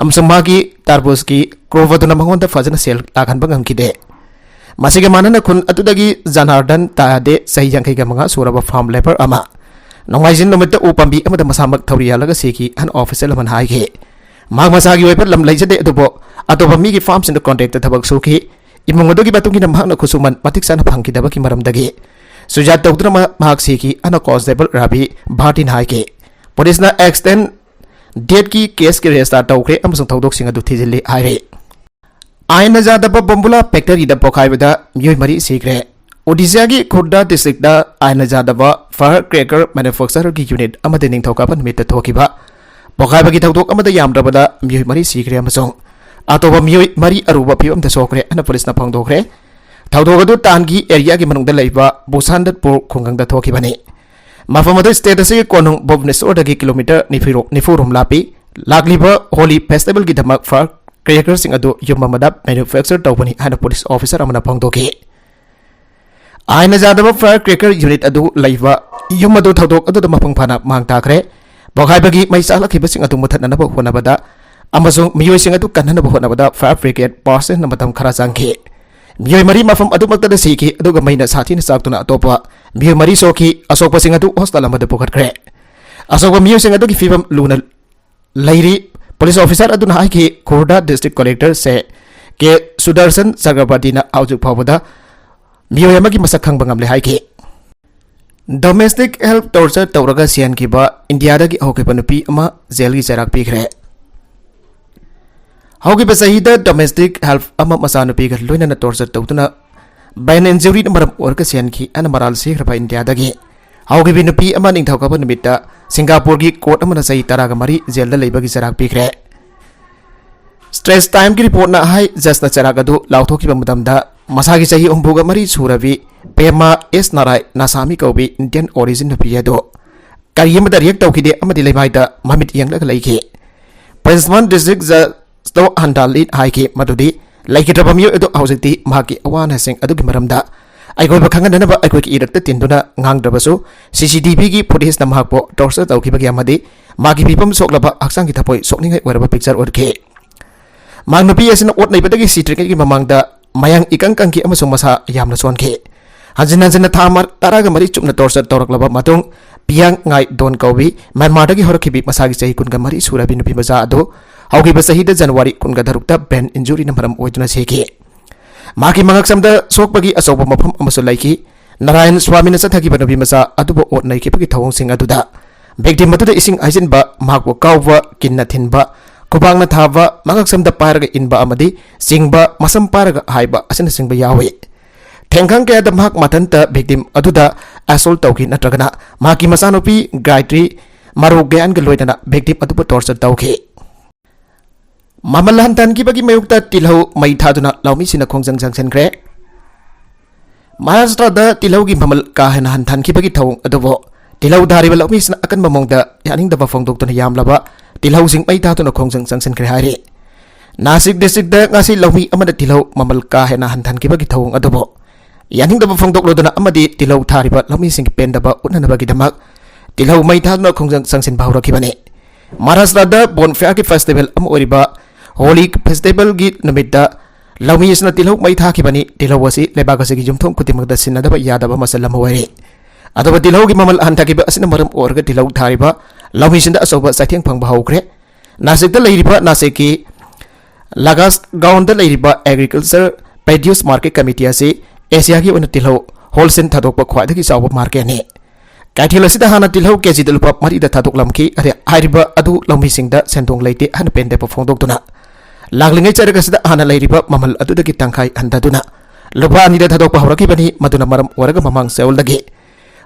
ꯑꯃꯁꯨꯡ ꯃꯍꯥꯛꯀꯤ ꯇꯔꯕꯨꯖꯀꯤ ꯀ꯭ꯔꯣꯞ ꯑꯗꯨꯅ ꯃꯉꯣꯟꯗ ꯐꯖꯅ ꯁꯦꯜ ꯂꯥꯛꯍꯟꯕ ꯉꯝꯈꯤꯗꯦ꯫ ꯃꯁꯤꯒ ꯃꯥꯟꯅꯅ ꯈꯨꯟ ꯑꯗꯨꯗꯒꯤ ꯖꯅꯥꯔꯗꯟ ꯇꯥꯗꯦ, ꯆꯍꯤ ꯌꯥꯡꯈꯩꯒ ꯃꯉꯥ ꯁꯨꯔꯕ ꯐꯥꯔꯝ ꯂꯦꯕꯔ ꯑꯃ, ꯅꯣꯡꯃꯥꯏꯖꯤꯡ ꯅꯨꯃꯤꯠꯇ ꯎ ꯄꯥꯝꯕꯤ ꯑꯃꯗ ꯃꯁꯥꯃꯛ ꯊꯧꯔꯤ ꯌꯥꯜꯂꯒ ꯁꯤꯈꯤ ꯍꯥꯏꯅ ꯑꯣꯐꯤꯁꯤꯌꯦꯜ ꯑꯃꯅ ꯍꯥꯏꯈꯤ꯫ ꯃꯍꯥꯛ ꯃꯁꯥꯒꯤ ꯑꯣꯏꯕ ꯂꯝ ꯂꯩꯖꯗꯦ, ꯑꯗꯨꯕꯨ ꯑꯇꯣꯞꯄ ꯃꯤꯒꯤ ꯐꯥꯔꯝꯁꯤꯡꯗ ꯀꯣꯟꯇ꯭ꯔꯦꯛꯇ ꯊꯕꯛ ꯁꯨꯈꯤ꯫ ꯏꯃꯨꯡ ꯑꯗꯨꯒꯤ ꯃꯇꯨꯡ ꯏꯟꯅ ꯃꯍꯥꯛꯅ ꯈꯨꯠꯁꯨꯃꯟ ꯃꯇꯤꯛ ꯆꯥꯅ ꯐꯪꯈꯤꯗꯕꯒꯤ ꯃꯔꯝꯗꯒꯤ ꯁꯨꯏꯁꯥꯏꯗ ꯇꯧꯗꯨꯅ ꯃꯍꯥꯛ ꯁꯤꯈꯤ ꯍꯥꯏꯅ ꯀꯣꯟꯁꯇꯦꯕꯜ ꯔꯥꯕꯤ ꯚꯥꯔꯇꯤꯅ ꯍꯥꯏꯈꯤ꯫ ꯄꯨꯂꯤꯁꯅ ꯑꯦꯛꯁꯤꯗꯦꯟ ꯗꯦꯠꯀꯤ ꯀꯦꯁꯀꯤ ꯔꯦꯖꯤꯁꯇꯥꯔ ꯇꯧꯈ꯭ꯔꯦ ꯑꯃꯁꯨꯡ ꯊꯧꯗꯣꯛꯁꯤꯡ ꯑꯗꯨ ꯊꯤꯖꯤꯜꯂꯤ ꯍꯥꯏꯔꯤ꯫ ꯑꯥꯏꯟꯅ ꯌꯥꯗꯕ ꯕꯣꯝꯕꯨꯂꯥ ꯐꯦꯛꯇꯔꯤꯗ ꯄꯣꯈꯥꯏꯕꯗ ꯃꯤꯑꯣꯏ ꯃꯔꯤ ꯁꯤꯈ꯭ꯔꯦ꯫ ꯑꯣꯗꯤꯁꯥꯒꯤ ꯈꯨꯔꯗꯥ ꯗꯤꯁꯇ꯭ꯔꯤꯛꯇ ꯑꯥꯏꯟꯅ ꯌꯥꯗꯕ ꯐꯥꯌꯔ ꯀ꯭ꯔꯦꯀꯔ ꯃꯦꯅꯨꯐꯦꯛꯆꯔꯒꯤ ꯌꯨꯅꯤꯠ ꯑꯃꯗ ꯅꯤꯡꯊꯧꯀꯥꯕ ꯅꯨꯃꯤꯠꯇ ꯊꯣꯛꯈꯤꯕ ꯄꯣꯈꯥꯏꯕꯒꯤ ꯊꯧꯗꯣꯛ ꯑꯃꯗ ꯌꯥꯝꯗ꯭ꯔꯕꯗ ꯃꯤꯑꯣꯏ ꯃꯔꯤ ꯁꯤꯈ꯭ꯔꯦ ꯑꯃꯁꯨꯡ ꯑꯇꯣꯞꯄ ꯃꯤꯑꯣꯏ ꯃꯔꯤ ꯑꯔꯨꯕ ꯐꯤꯕꯝꯗ ꯁꯣꯛꯈ꯭ꯔꯦ ꯍꯥꯏꯅ ꯄꯨꯂꯤꯁꯅ ꯐꯣꯡꯗꯣꯛꯈ꯭ꯔꯦ꯫ ꯊꯧꯗꯣꯛ ꯑꯗꯨ ꯇꯥꯟꯒꯤ ꯑꯦꯔꯤꯌꯥꯒꯤ ꯃꯅꯨꯡꯗ ꯂꯩꯕ ꯕꯨꯁꯥꯟꯗꯠꯄꯨꯔ ꯈꯨꯡꯒꯪꯗ ꯊꯣꯛꯈꯤꯕꯅꯤ꯫ ꯃꯐꯝ ꯑꯗꯨ ꯁ꯭ꯇꯦꯠ ꯑꯁꯤꯒꯤ ꯀꯣꯅꯨꯡ ꯚꯨꯕꯅꯦꯁꯣꯔꯗꯒꯤ ꯀꯤꯂꯣꯃꯤꯇꯔ ꯅꯤꯐꯨ ꯔꯣꯝ ꯂꯥꯞꯄꯤ꯫ ꯂꯥꯛꯂꯤꯕ ꯍꯣꯂꯤ ꯐꯦꯁꯇꯤꯚꯦꯜꯒꯤꯗꯃꯛ ꯐꯥꯌꯔ ꯀ꯭ꯔꯦꯀꯔꯁꯤꯡ ꯑꯗꯨ ꯌꯨꯝ ꯑꯃꯗ ꯃꯦꯅꯨꯐꯦꯛꯆꯔ ꯇꯧꯕꯅꯤ ꯍꯥꯏꯅ ꯄꯨꯂꯤꯁ ꯑꯣꯐꯤꯁꯔ ꯑꯃꯅ ꯐꯣꯡꯗꯣꯛꯈꯤ꯫ ꯑꯥꯏꯟꯅ ꯌꯥꯗꯕ ꯐꯥꯌꯔ ꯀ꯭ꯔꯦꯀꯔ ꯌꯨꯅꯤꯠ ꯑꯗꯨ ꯂꯩꯕ ꯌꯨꯝ ꯑꯗꯨ ꯊꯧꯗꯣꯛ ꯑꯗꯨꯗ ꯃꯄꯨꯡ ꯐꯥꯅ ꯃꯥꯡ ꯇꯥꯈ꯭ꯔꯦ꯫ ꯄꯣꯈꯥꯏꯕꯒꯤ ꯃꯩ ꯆꯥꯛꯂꯛꯈꯤꯕꯁꯤꯡ ꯑꯗꯨ ꯃꯨꯊꯠꯅꯅꯕ ꯍꯣꯠꯅꯕꯗ ꯑꯃꯁꯨꯡ ꯃꯤꯑꯣꯏꯁꯤꯡ ꯑꯗꯨ ꯀꯟꯅꯅꯕ ꯍꯣꯠꯅꯕꯗ ꯐꯥꯌꯔ ꯕ꯭ꯔꯤꯒꯦꯗ ꯄꯥꯔꯁꯟꯅ ꯃꯇꯝ ꯈꯔ ꯆꯪꯈꯤ꯫ ꯃꯤꯑꯣꯏ ꯃꯔꯤ ꯃꯐꯝ ꯑꯗꯨꯃꯛꯇꯗ ꯁꯤꯈꯤ, ꯑꯗꯨꯒ ꯃꯩꯅ ꯁꯥꯊꯤꯅ ꯆꯥꯛꯇꯨꯅ ꯑꯇꯣꯞꯄ ꯃꯤꯑꯣꯏ ꯃꯔꯤ ꯁꯣꯛꯈꯤ꯫ ꯑꯁꯣꯛꯄꯁꯤꯡ ꯑꯗꯨ ꯍꯣꯁꯄꯤꯇꯥꯜ ꯑꯃꯗ ꯄꯨꯈꯠꯈ꯭ꯔꯦ꯫ ꯑꯁꯣꯛꯄ ꯃꯤꯑꯣꯏꯁꯤꯡ ꯑꯗꯨꯒꯤ ꯐꯤꯕꯝ ꯂꯨꯅ ꯂꯩꯔꯤ꯫ ꯄꯨꯂꯤꯁ ꯑꯣꯐꯤꯁꯥꯔ ꯑꯗꯨꯅ ꯍꯥꯏꯈꯤ, ꯈꯨꯔꯗꯥ ꯗꯤꯁꯇ꯭ꯔꯤꯛ ꯀꯂꯦꯛꯇꯔ ꯁꯦ ꯀꯦ ꯁꯨꯗꯔꯁꯟ ꯆꯀ꯭ꯔꯕꯔꯇꯤꯅ ꯍꯧꯖꯤꯛ ꯐꯥꯎꯕꯗ ꯃꯤꯑꯣꯏ ꯑꯃꯒꯤ ꯃꯁꯛ ꯈꯪꯕ ꯉꯝꯂꯦ ꯍꯥꯏꯈꯤ꯫ ꯗꯣꯃꯦꯁꯇꯤꯛ ꯍꯦꯜꯞ ꯇꯣꯔꯆꯔ ꯇꯧꯔꯒ ꯁꯤꯍꯟꯈꯤꯕ ꯏꯟꯗꯤꯌꯥꯗꯒꯤ ꯍꯧꯈꯤꯕ ꯅꯨꯄꯤ ꯑꯃ ꯖꯦꯜꯒꯤ ꯆꯩꯔꯥꯛ ꯄꯤꯈ꯭ꯔꯦ꯫ ꯍꯧꯈꯤꯕ ꯆꯍꯤꯗ ꯗꯣꯃꯦꯁꯇꯤꯛ ꯍꯦꯜꯞ ꯑꯃ ꯃꯆꯥꯅꯨꯄꯤꯒ ꯂꯣꯏꯅꯅ ꯇꯣꯔꯆꯔ ꯇꯧꯗꯨꯅ ꯕ꯭ꯔꯦꯟ ꯏꯟꯖꯨꯔꯤꯅ ꯃꯔꯝ ꯑꯣꯏꯔꯒ ꯁꯤꯍꯟꯈꯤ ꯍꯥꯏꯅ ꯃꯔꯥꯜ ꯁꯤꯈ꯭ꯔꯕ ꯏꯟꯗꯤꯌꯥꯗꯒꯤ ꯍꯧꯈꯤꯕ ꯅꯨꯄꯤ ꯑꯃ ꯅꯤꯡꯊꯧꯀꯥꯕ ꯅꯨꯃꯤꯠꯇ ꯁꯤꯡꯒꯥꯄꯨꯔꯒꯤ ꯀꯣꯔꯠ ꯑꯃꯅ ꯆꯍꯤ ꯇꯔꯥꯒ ꯃꯔꯤ ꯖꯦꯜꯗ ꯂꯩꯕꯒꯤ ꯆꯩꯔꯥꯛ ꯄꯤꯈ꯭ꯔꯦ꯫ ꯁ꯭ꯇ꯭ꯔꯦꯠꯁ ꯇꯥꯏꯝꯒꯤ ꯔꯤꯄꯣꯔꯠꯅ ꯍꯥꯏ, ꯖꯖꯅ ꯆꯩꯔꯥꯛ ꯑꯗꯨ ꯂꯥꯎꯊꯣꯛꯈꯤꯕ ꯃꯇꯝꯗ ꯃꯁꯥꯒꯤ ꯆꯍꯤ ꯍꯨꯝꯐꯨꯒ ꯃꯔꯤ ꯁꯨꯔꯕꯤ ꯄꯦꯃꯥ ꯑꯦꯁ ꯅꯥꯔꯥꯏ ꯅꯥꯁꯥꯃꯤ ꯀꯧꯕꯤ ꯏꯟꯗꯤꯌꯟ ꯑꯣꯔꯤꯖꯤꯟ ꯅꯨꯄꯤ ꯑꯗꯨ ꯀꯔꯤ ꯑꯃꯗ ꯔꯤꯌꯦꯛ ꯇꯧꯈꯤꯗꯦ ꯑꯃꯗꯤ ꯂꯩꯃꯥꯏꯗ ꯃꯃꯤꯠ ꯌꯦꯡꯂꯒ ꯂꯩꯈꯤ꯫ ꯄ꯭ꯔꯤꯟꯁꯤꯄꯥꯜ ꯗꯤꯁꯇ꯭ꯔꯤꯛ ꯖꯖ ꯇꯣ ꯍꯟꯗꯥꯂꯤꯠ ꯍꯥꯏꯈꯤ ꯃꯗꯨꯗꯤ ꯂꯩꯈꯤꯗ꯭ꯔꯕ ꯃꯤꯑꯣꯏ ꯑꯗꯨ ꯍꯧꯖꯤꯛꯇꯤ ꯃꯍꯥꯛꯀꯤ ꯑꯋꯥ ꯑꯅꯥꯁꯤꯡ ꯑꯗꯨꯒꯤ ꯃꯔꯝꯗ ꯑꯩꯈꯣꯏꯕꯨ ꯈꯪꯍꯟꯅꯅꯕ ꯑꯩꯈꯣꯏꯒꯤ ꯏꯔꯛꯇ ꯇꯤꯟꯗꯨꯅ ꯉꯥꯡꯗ꯭ꯔꯕꯁꯨ, ꯁꯤ ꯁꯤ ꯇꯤ ꯚꯤꯒꯤ ꯐꯨꯇꯦꯖꯅ ꯃꯍꯥꯛꯄꯨ ꯇꯣꯔꯆꯔ ꯇꯧꯈꯤꯕꯒꯤ ꯑꯃꯗꯤ ꯃꯥꯒꯤ ꯐꯤꯕꯝ ꯁꯣꯛꯂꯕ, ꯍꯛꯆꯥꯡꯒꯤ ꯊꯄꯣꯏ ꯁꯣꯛꯅꯤꯡꯉꯥꯏ ꯑꯣꯏꯔꯕ ꯄꯤꯛꯆꯔ ꯎꯠꯈꯤ꯫ ꯃꯍꯥꯛ ꯅꯨꯄꯤ ꯑꯁꯤꯅ ꯑꯣꯠ ꯅꯩꯕꯗꯒꯤ ꯁꯤꯗ꯭ꯔꯤꯉꯩꯒꯤ ꯃꯃꯥꯡꯗ ꯃꯌꯥꯡ ꯏꯀꯪ ꯀꯪꯈꯤ ꯑꯃꯁꯨꯡ ꯃꯁꯥ ꯌꯥꯝꯅ ꯁꯣꯟꯈꯤ꯫ ꯍꯟꯖꯤꯟ ꯍꯟꯖꯤꯟꯅ ꯊꯥ ꯃꯔ-, ꯇꯔꯥꯒ ꯃꯔꯤ ꯆꯨꯞꯅ ꯇꯣꯔꯆꯔ ꯇꯧꯔꯛꯂꯕ ꯃꯇꯨꯡ, ꯄꯤꯌꯥꯡ ꯉꯥꯏ ꯗꯣꯟ ꯀꯧꯕꯤ ꯃ꯭ꯌꯥꯟꯃꯥꯔꯗꯒꯤ ꯍꯧꯔꯛꯈꯤꯕꯤ ꯃꯁꯥꯒꯤ ꯆꯍꯤ ꯀꯨꯟꯒ ꯃꯔꯤ ꯁꯨꯔꯕꯤ ꯅꯨꯄꯤ ꯃꯆꯥ ꯑꯗꯨ ꯍꯧꯈꯤꯕ ꯆꯍꯤꯗ ꯖꯅꯋꯥꯔꯤ ꯀꯨꯟꯒ ꯇꯔꯨꯛꯇ ꯕ꯭ꯔꯦꯟ ꯏꯟꯖꯨꯔꯤꯅ ꯃꯔꯝ ꯑꯣꯏꯗꯨꯅ ꯁꯤꯈꯤ꯫ ꯃꯍꯥꯛꯀꯤ ꯃꯉꯛꯁꯝꯗ ꯁꯣꯛꯄꯒꯤ ꯑꯆꯧꯕ ꯃꯐꯝ ꯑꯃꯁꯨ ꯂꯩꯈꯤ꯫ ꯅꯥꯔꯥꯌꯟ ꯁ꯭ꯋꯥꯃꯤꯅ ꯆꯠꯊꯈꯤꯕ ꯅꯨꯄꯤ ꯃꯆꯥ ꯑꯗꯨꯕꯨ ꯑꯣꯠ ꯅꯩꯈꯤꯕꯒꯤ ꯊꯧꯑꯣꯡꯁꯤꯡ ꯑꯗꯨꯗ ꯚꯤꯛꯇꯤꯝ ꯑꯗꯨꯗ ꯏꯁꯤꯡ ꯍꯩꯖꯤꯟꯕ, ꯃꯍꯥꯛꯄꯨ ꯀꯥꯎꯕ, ꯀꯤꯟꯅ ꯊꯤꯟꯕ, ꯈꯨꯕꯥꯛꯅ ꯊꯥꯕ, ꯃꯉꯛꯁꯝꯗ ꯄꯥꯏꯔꯒ ꯏꯟꯕ ꯑꯃꯗꯤ ꯆꯤꯡꯕ, ꯃꯁꯝ ꯄꯥꯏꯔꯒ ꯍꯥꯏꯕ ꯑꯁꯤꯅꯆꯤꯡꯕ ꯌꯥꯎꯏ꯫ ꯊꯦꯡꯈꯥꯡ ꯀꯌꯥꯗ ꯃꯍꯥꯛ ꯃꯊꯟꯇ ꯚꯤꯛꯇꯤꯝ ꯑꯗꯨꯗ ꯑꯦꯁꯣꯜ ꯇꯧꯈꯤ, ꯅꯠꯇ꯭ꯔꯒꯅ ꯃꯍꯥꯛꯀꯤ ꯃꯆꯥꯅꯨꯄꯤ ꯒꯥꯌꯇ꯭ꯔꯤ ꯃꯔꯨ ꯒ꯭ꯌꯥꯟꯒ ꯂꯣꯏꯅꯅ ꯚꯤꯛꯇꯤꯝ ꯑꯗꯨꯕꯨ ꯇꯣꯔꯆꯔ ꯇꯧꯈꯤ꯫ ꯃꯃꯜ ꯍꯟꯊꯍꯟꯈꯤꯕꯒꯤ ꯃꯥꯌꯣꯛꯇ ꯇꯤꯜꯍꯧ ꯃꯩ ꯊꯥꯗꯨꯅ ꯂꯧꯃꯤꯁꯤꯡꯅ ꯈꯣꯡꯖꯪ ꯆꯪꯁꯤꯟꯈ꯭ꯔꯦ꯫ ꯃꯍꯥꯔꯥꯁꯇ꯭ꯔꯗ ꯇꯤꯜꯍꯧꯒꯤ ꯃꯃꯜ ꯀꯥ ꯍꯦꯟꯅ ꯍꯟꯊꯍꯟꯈꯤꯕꯒꯤ ꯊꯧꯑꯣꯡ ꯑꯗꯨꯕꯨ ꯇꯤꯜꯍꯧ ꯊꯥꯔꯤꯕ ꯂꯧꯃꯤꯁꯤꯡꯅ ꯑꯀꯟꯕ ꯃꯑꯣꯡꯗ ꯌꯥꯅꯤꯡꯗꯕ ꯐꯣꯡꯗꯣꯛꯇꯨꯅ ꯌꯥꯝꯂꯕ ꯇꯤꯜꯍꯧꯁꯤꯡ ꯃꯩ ꯊꯥꯗꯨꯅ ꯈꯣꯡꯖꯪ ꯆꯪꯁꯤꯟꯈ꯭ꯔꯦ ꯍꯥꯏꯔꯤ꯫ ꯅꯥꯁꯤꯛ ꯗꯤꯁꯇ꯭ꯔꯤꯛꯇ ꯉꯁꯤ ꯂꯧꯃꯤ ꯑꯃꯅ ꯇꯤꯜꯍꯧ ꯃꯃꯜ ꯀꯥ ꯍꯦꯟꯅ ꯍꯟꯊꯍꯟꯈꯤꯕꯒꯤ ꯊꯧꯑꯣꯡ ꯑꯗꯨꯕꯨ ꯌꯥꯅꯤꯡꯗꯕ ꯐꯣꯡꯗꯣꯛꯂꯗꯨꯅ ꯑꯃꯗꯤ ꯇꯤꯜꯍꯧ ꯊꯥꯔꯤꯕ ꯂꯧꯃꯤꯁꯤꯡꯒꯤ ꯄꯦꯟꯗꯕ ꯎꯠꯅꯅꯕꯒꯤꯗꯃꯛ ꯇꯤꯜꯍꯧ ꯃꯩ ꯊꯥꯗꯨꯅ ꯈꯣꯡꯖꯪ ꯆꯪꯁꯤꯟꯕ ꯍꯧꯔꯛꯈꯤꯕꯅꯤ꯫ ꯃꯍꯥꯔꯥꯁꯇ꯭ꯔꯗ ꯕꯣꯟꯐꯤꯌꯥꯔꯒꯤ ꯐꯦꯁꯇꯤꯚꯦꯜ ꯑꯃ ꯑꯣꯏꯔꯤꯕ ꯍꯣꯂꯤ ꯐꯦꯁꯇꯤꯚꯦꯜꯒꯤ ꯅꯨꯃꯤꯠꯇ ꯂꯧꯃꯤ ꯑꯁꯤꯅ ꯇꯤꯜꯍꯧ ꯃꯩ ꯊꯥꯈꯤꯕꯅꯤ꯫ ꯇꯤꯜꯍꯧ ꯑꯁꯤ ꯂꯩꯕꯥꯛ ꯑꯁꯤꯒꯤ ꯌꯨꯝꯊꯣꯡ ꯈꯨꯗꯤꯡꯃꯛꯇ ꯁꯤꯟꯅꯗꯕ ꯌꯥꯗꯕ ꯃꯆꯜ ꯑꯃ ꯑꯣꯏꯔꯦ꯫ ꯑꯗꯨꯕꯨ ꯇꯤꯜꯍꯧꯒꯤ ꯃꯃꯜ ꯍꯟꯊꯈꯤꯕ ꯑꯁꯤꯅ ꯃꯔꯝ ꯑꯣꯏꯔꯒ ꯇꯤꯜꯍꯧ ꯊꯥꯔꯤꯕ ꯂꯧꯃꯤꯁꯤꯡꯗ ꯑꯆꯧꯕ ꯆꯩꯊꯦꯡ ꯐꯪꯕ ꯍꯧꯈ꯭ꯔꯦ꯫ ꯅꯥꯁꯤꯛꯇ ꯂꯩꯔꯤꯕ ꯅꯥꯁꯤꯛꯀꯤ ꯂꯒꯥꯁ ꯒ꯭ꯔꯥꯎꯟꯗ ꯂꯩꯔꯤꯕ ꯑꯦꯒ꯭ꯔꯤꯀꯜꯆꯔ ꯄ꯭ꯔꯗ꯭ꯌꯨꯁ ꯃꯥꯔꯀꯦꯠ ꯀꯃꯤꯇꯤ ꯑꯁꯤ ꯑꯦꯁꯤꯌꯥꯒꯤ ꯑꯣꯏꯅ ꯇꯤꯜꯍꯧ ꯍꯣꯜꯁꯦꯜ ꯊꯥꯗꯣꯛꯄ ꯈ꯭ꯋꯥꯏꯗꯒꯤ ꯆꯥꯎꯕ ꯃꯥꯔꯀꯦꯠꯅꯤ꯫ ꯀꯩꯊꯦꯜ ꯑꯁꯤꯗ ꯍꯥꯟꯅ ꯇꯤꯜꯍꯧ ꯀꯦꯖꯤꯗ ꯂꯨꯄꯥ ꯃꯔꯤꯗ ꯊꯥꯗꯣꯛꯂꯝꯈꯤ꯫ ꯑꯗ ꯍꯥꯏꯔꯤꯕ ꯑꯗꯨ ꯂꯧꯃꯤꯁꯤꯡꯗ ꯁꯦꯟꯗꯣꯡ ꯂꯩꯇꯦ ꯍꯥꯏꯅ ꯄꯦꯟꯗꯕ ꯐꯣꯡꯗꯣꯛꯇꯨꯅ ꯂꯥꯛꯂꯤꯉꯩ ꯆꯩꯔꯛ ꯑꯁꯤꯗ ꯍꯥꯟꯅ ꯂꯩꯔꯤꯕ ꯃꯃꯜ ꯑꯗꯨꯗꯒꯤ ꯇꯪꯈꯥꯏ ꯍꯟꯊꯗꯨꯅ ꯂꯨꯄꯥ ꯑꯅꯤꯗ ꯊꯥꯗꯣꯛꯄ ꯍꯧꯔꯛꯈꯤꯕꯅꯤ꯫ ꯃꯗꯨꯅ ꯃꯔꯝ ꯑꯣꯏꯔꯒ ꯃꯃꯥꯡ ꯆꯌꯣꯜꯗꯒꯤ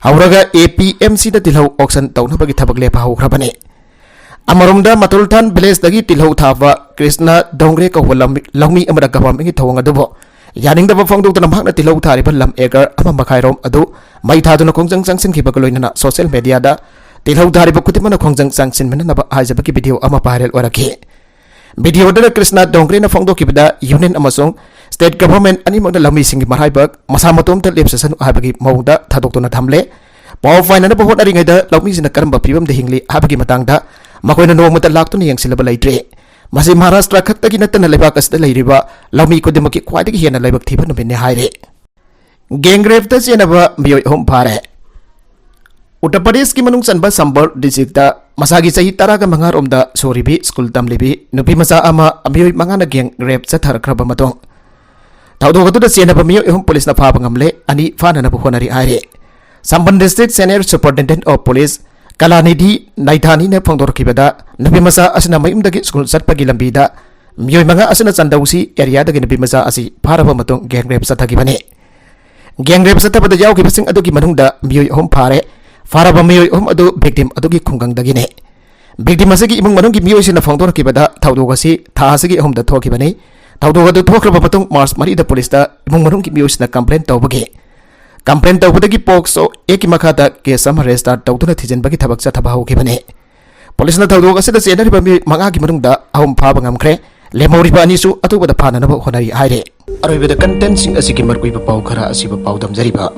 ꯍꯧꯔꯒ ꯑꯦ ꯄꯤ ꯑꯦꯝ ꯁꯤꯗ ꯇꯤꯜꯍꯧ ꯑꯣꯛꯁꯟ ꯇꯧꯅꯕꯒꯤ ꯊꯕꯛ ꯂꯦꯞꯄ ꯍꯧꯈ꯭ꯔꯕꯅꯤ꯫ ꯑꯃꯔꯣꯝꯗ ꯃꯇꯨꯜꯊꯥꯟ ꯚꯤꯂꯦꯖꯇꯒꯤ ꯇꯤꯜꯍꯧ ꯊꯥꯕ ꯀ꯭ꯔꯤꯁꯅ ꯗꯣꯡꯒ꯭ꯔꯦ ꯀꯧꯕ ꯂꯝ-, ꯂꯧꯃꯤ ꯑꯃꯅ ꯒꯚꯔꯟꯃꯦꯟꯠꯀꯤ ꯊꯧꯑꯣꯡ ꯑꯗꯨꯕꯨ ꯌꯥꯅꯤꯡꯗꯕ ꯐꯣꯡꯗꯣꯛꯇꯨꯅ ꯃꯍꯥꯛꯅ ꯇꯤꯜꯍꯧ ꯊꯥꯔꯤꯕ ꯂꯝ ꯑꯦꯀꯔ ꯑꯃ ꯃꯈꯥꯏꯔꯣꯝ ꯑꯗꯨ ꯃꯩ ꯊꯥꯗꯨꯅ ꯈꯣꯡꯖꯪ ꯆꯪꯁꯤꯟꯈꯤꯕꯒ ꯂꯣꯏꯅꯅ ꯁꯣꯁꯤꯌꯦꯜ ꯃꯦꯗꯤꯌꯥꯗ ꯇꯤꯜꯍꯧ ꯊꯥꯔꯤꯕ ꯈꯨꯗꯤꯡꯃꯛꯅ ꯈꯣꯡꯖꯪ ꯆꯥꯡꯁꯤꯟꯃꯤꯟꯅꯅꯕ ꯍꯥꯏꯖꯕꯒꯤ ꯚꯤꯗꯤꯑꯣ ꯑꯃ ꯚꯥꯏꯔꯦꯜ ꯑꯣꯏꯔꯛꯈꯤ꯫ ꯚꯤꯗꯤꯑꯣꯗꯨꯗ ꯀ꯭ꯔꯤꯁꯅ ꯗꯣꯡꯒ꯭ꯔꯦꯅ ꯐꯣꯡꯗꯣꯛꯈꯤꯕꯗ, ꯌꯨꯅꯤꯌꯟ ꯑꯃꯁꯨꯡ ꯁ꯭ꯇꯦꯠ ꯒꯚꯔꯟꯃꯦꯟꯠ ꯑꯅꯤꯃꯛꯅ ꯂꯧꯃꯤꯁꯤꯡꯒꯤ ꯃꯔꯥꯏꯕꯛ ꯃꯁꯥ ꯃꯇꯣꯝꯇ ꯂꯦꯞꯆꯁꯅꯨ ꯍꯥꯏꯕꯒꯤ ꯃꯑꯣꯡꯗ ꯊꯥꯗꯣꯛꯇꯨꯅ ꯊꯝꯂꯦ꯫ ꯄꯥꯎ ꯐꯥꯏꯅꯅꯕ ꯍꯣꯠꯅꯔꯤꯉꯩꯗ ꯂꯧꯃꯤꯁꯤꯡꯅ ꯀꯔꯝꯕ ꯐꯤꯕꯝꯗ ꯍꯤꯡꯂꯤ ꯍꯥꯏꯕꯒꯤ ꯃꯇꯥꯡꯗ ꯃꯈꯣꯏꯅ ꯅꯣꯡꯃꯇ ꯂꯥꯛꯇꯨꯅ ꯌꯦꯡꯁꯤꯜꯂꯕ ꯂꯩꯇ꯭ꯔꯤ꯫ ꯃꯁꯤ ꯃꯍꯥꯔꯥꯁꯇ꯭ꯔ ꯈꯛꯇꯒꯤ ꯅꯠꯇꯅ ꯂꯩꯕꯥꯛ ꯑꯁꯤꯗ ꯂꯩꯔꯤꯕ ꯂꯧꯃꯤ ꯈꯨꯗꯤꯡꯃꯛꯀꯤ ꯈ꯭ꯋꯥꯏꯗꯒꯤ ꯍꯦꯟꯅ ꯂꯥꯏꯕꯛ ꯊꯤꯕ ꯅꯨꯃꯤꯠꯅꯤ ꯍꯥꯏꯔꯤ꯫ ꯒꯦꯡ ꯔꯦꯞꯇ ꯆꯦꯟꯅꯕ ꯃꯤꯑꯣꯏ ꯑꯍꯨꯝ ꯐꯥꯔꯦ꯫ ꯎꯠꯇꯔ ꯄ꯭ꯔꯗꯦꯁꯀꯤ ꯃꯅꯨꯡ ꯆꯟꯕ ꯁꯝꯕꯜ ꯗꯤꯁꯇ꯭ꯔꯤꯛꯇ ꯃꯁꯥꯒꯤ ꯆꯍꯤ ꯇꯔꯥꯒ ꯃꯉꯥ ꯔꯣꯝꯗ ꯁꯨꯔꯤꯕꯤ ꯁ꯭ꯀꯨꯜ ꯇꯝꯂꯤꯕꯤ ꯅꯨꯄꯤ ꯃꯆꯥ ꯑꯃ ꯃꯤꯑꯣꯏ ꯃꯉꯥꯅ ꯒꯦꯡ ꯔꯦꯞ ꯆꯠꯊꯔꯛꯈ꯭ꯔꯕ ꯃꯇꯨꯡ, ꯊꯧꯗꯣꯛ ꯑꯗꯨꯗ ꯆꯦꯟꯅꯕ ꯃꯤꯑꯣꯏ ꯑꯍꯨꯝ ꯄꯨꯂꯤꯁꯅ ꯐꯥꯕ ꯉꯝꯂꯦ, ꯑꯅꯤ ꯐꯥꯅꯅꯕ ꯍꯣꯠꯅꯔꯤ ꯍꯥꯏꯔꯤ꯫ Sambhal district senior superintendent of police Kalanidhi ꯅꯥꯏꯊꯥꯅꯤꯅ ꯐꯣꯡꯗꯣꯔꯛꯈꯤꯕꯗ, ꯅꯨꯄꯤ ꯃꯆꯥ ꯑꯁꯤꯅ ꯃꯌꯨꯝꯗꯒꯤ ꯁ꯭ꯀꯨꯜ ꯆꯠꯄꯒꯤ ꯂꯝꯕꯤꯗ ꯃꯤꯑꯣꯏ ꯃꯉꯥ ꯑꯁꯤꯅ ꯆꯟꯗꯧꯁꯤ ꯑꯦꯔꯤꯌꯥꯗꯒꯤ ꯅꯨꯄꯤ ꯃꯆꯥ ꯑꯁꯤ ꯐꯥꯔꯕ ꯃꯇꯨꯡ ꯒꯦꯡ ꯔꯦꯞ ꯆꯠꯊꯈꯤꯕꯅꯤ꯫ ꯒꯦꯡ ꯔꯦꯞ ꯆꯠꯊꯕꯗ ꯌꯥꯎꯈꯤꯕꯁꯤꯡ ꯑꯗꯨꯒꯤ ꯃꯅꯨꯡꯗ ꯃꯤꯑꯣꯏ ꯑꯍꯨꯝ ꯐꯥꯔꯦ꯫ ꯐꯥꯔꯕ ꯃꯤꯑꯣꯏ ꯑꯍꯨꯝ ꯑꯗꯨ ꯚꯤꯛꯇꯤꯝ ꯑꯗꯨꯒꯤ ꯈꯨꯡꯒꯪꯗꯒꯤꯅꯤ꯫ ꯚꯤꯛꯇꯤꯝ ꯑꯁꯤꯒꯤ ꯏꯃꯨꯡ ꯃꯅꯨꯡꯒꯤ ꯃꯤꯑꯣꯏꯁꯤꯡꯅ ꯐꯣꯡꯗꯣꯔꯛꯈꯤꯕꯗ, ꯊꯧꯗꯣꯛ ꯑꯁꯤ ꯊꯥ ꯑꯁꯤꯒꯤ ꯑꯍꯨꯝꯗ ꯊꯣꯛꯈꯤꯕꯅꯤ꯫ ꯊꯧꯗꯣꯛ ꯑꯗꯨ ꯊꯣꯛꯈ꯭ꯔꯕ ꯃꯇꯨꯡ ꯃꯥꯔꯆ ꯃꯔꯤꯗ ꯄꯨꯂꯤꯁꯇ ꯏꯃꯨꯡ ꯃꯅꯨꯡꯒꯤ ꯃꯤꯑꯣꯏꯁꯤꯡꯅ ꯀꯝꯄ꯭ꯂꯦꯟ ꯇꯧꯕꯒꯤ ꯀꯝꯄ꯭ꯂꯦꯟ ꯇꯧꯕꯗꯒꯤ ꯄꯣꯛꯁꯣ ꯑꯦꯛꯀꯤ ꯃꯈꯥꯗ ꯀꯦꯁ ꯑꯃ ꯔꯦꯖꯤꯁꯇꯥꯔ ꯇꯧꯗꯨꯅ ꯊꯤꯖꯤꯟꯕꯒꯤ ꯊꯕꯛ ꯆꯠꯊꯕ ꯍꯧꯈꯤꯕꯅꯤ꯫ ꯄꯨꯂꯤꯁꯅ ꯊꯧꯗꯣꯛ ꯑꯁꯤꯗ ꯆꯦꯟꯅꯔꯤꯕ ꯃꯤꯑꯣꯏ ꯃꯉꯥꯒꯤ ꯃꯅꯨꯡꯗ ꯑꯍꯨꯝ ꯐꯥꯕ ꯉꯝꯈ꯭ꯔꯦ꯫ ꯂꯦꯝꯍꯧꯔꯤꯕ ꯑꯅꯤꯁꯨ ꯑꯊꯨꯕꯗ ꯐꯥꯅꯅꯕ ꯍꯣꯠꯅꯔꯤ ꯍꯥꯏꯔꯤ꯫ ꯑꯔꯣꯏꯕꯗ ꯀꯟꯇꯦꯟꯁꯤꯡ ꯑꯁꯤꯒꯤ ꯃꯔꯨꯑꯣꯏꯕ ꯄꯥꯎ ꯈꯔ ꯑꯁꯤꯕꯨ ꯄꯥꯎꯗꯝꯖꯔꯤꯕ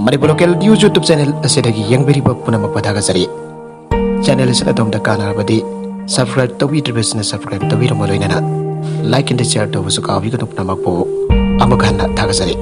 Manipur local news YouTube channel ꯑꯁꯤꯗꯒꯤ ꯌꯦꯡꯕꯤꯔꯤꯕ ꯄꯨꯝꯅꯃꯛꯄꯨ ꯊꯥꯒꯠꯆꯔꯤ꯫ ꯆꯦꯅꯦꯜ ꯑꯁꯤꯅ ꯑꯗꯣꯝꯗ ꯀꯥꯟꯅꯔꯕꯗꯤ ꯁꯕꯁꯀ꯭ꯔꯥꯏꯕ ꯇꯧꯕꯤꯗ꯭ꯔꯤꯕꯁꯤꯡꯅ ꯁꯕꯁꯀ꯭ꯔꯥꯏꯕ ꯇꯧꯕꯤꯔꯝꯕ ꯂꯣꯏꯅꯅ ꯂꯥꯏꯛ ꯑꯦꯟ ꯁꯤꯌꯔ ꯇꯧꯕꯁꯨ ꯀꯥꯎꯕꯤꯒꯅꯨ꯫ ꯄꯨꯝꯅꯃꯛꯄꯨ ꯑꯃꯨꯛ ꯍꯟꯅ ꯊꯥꯒꯠꯆꯔꯤ꯫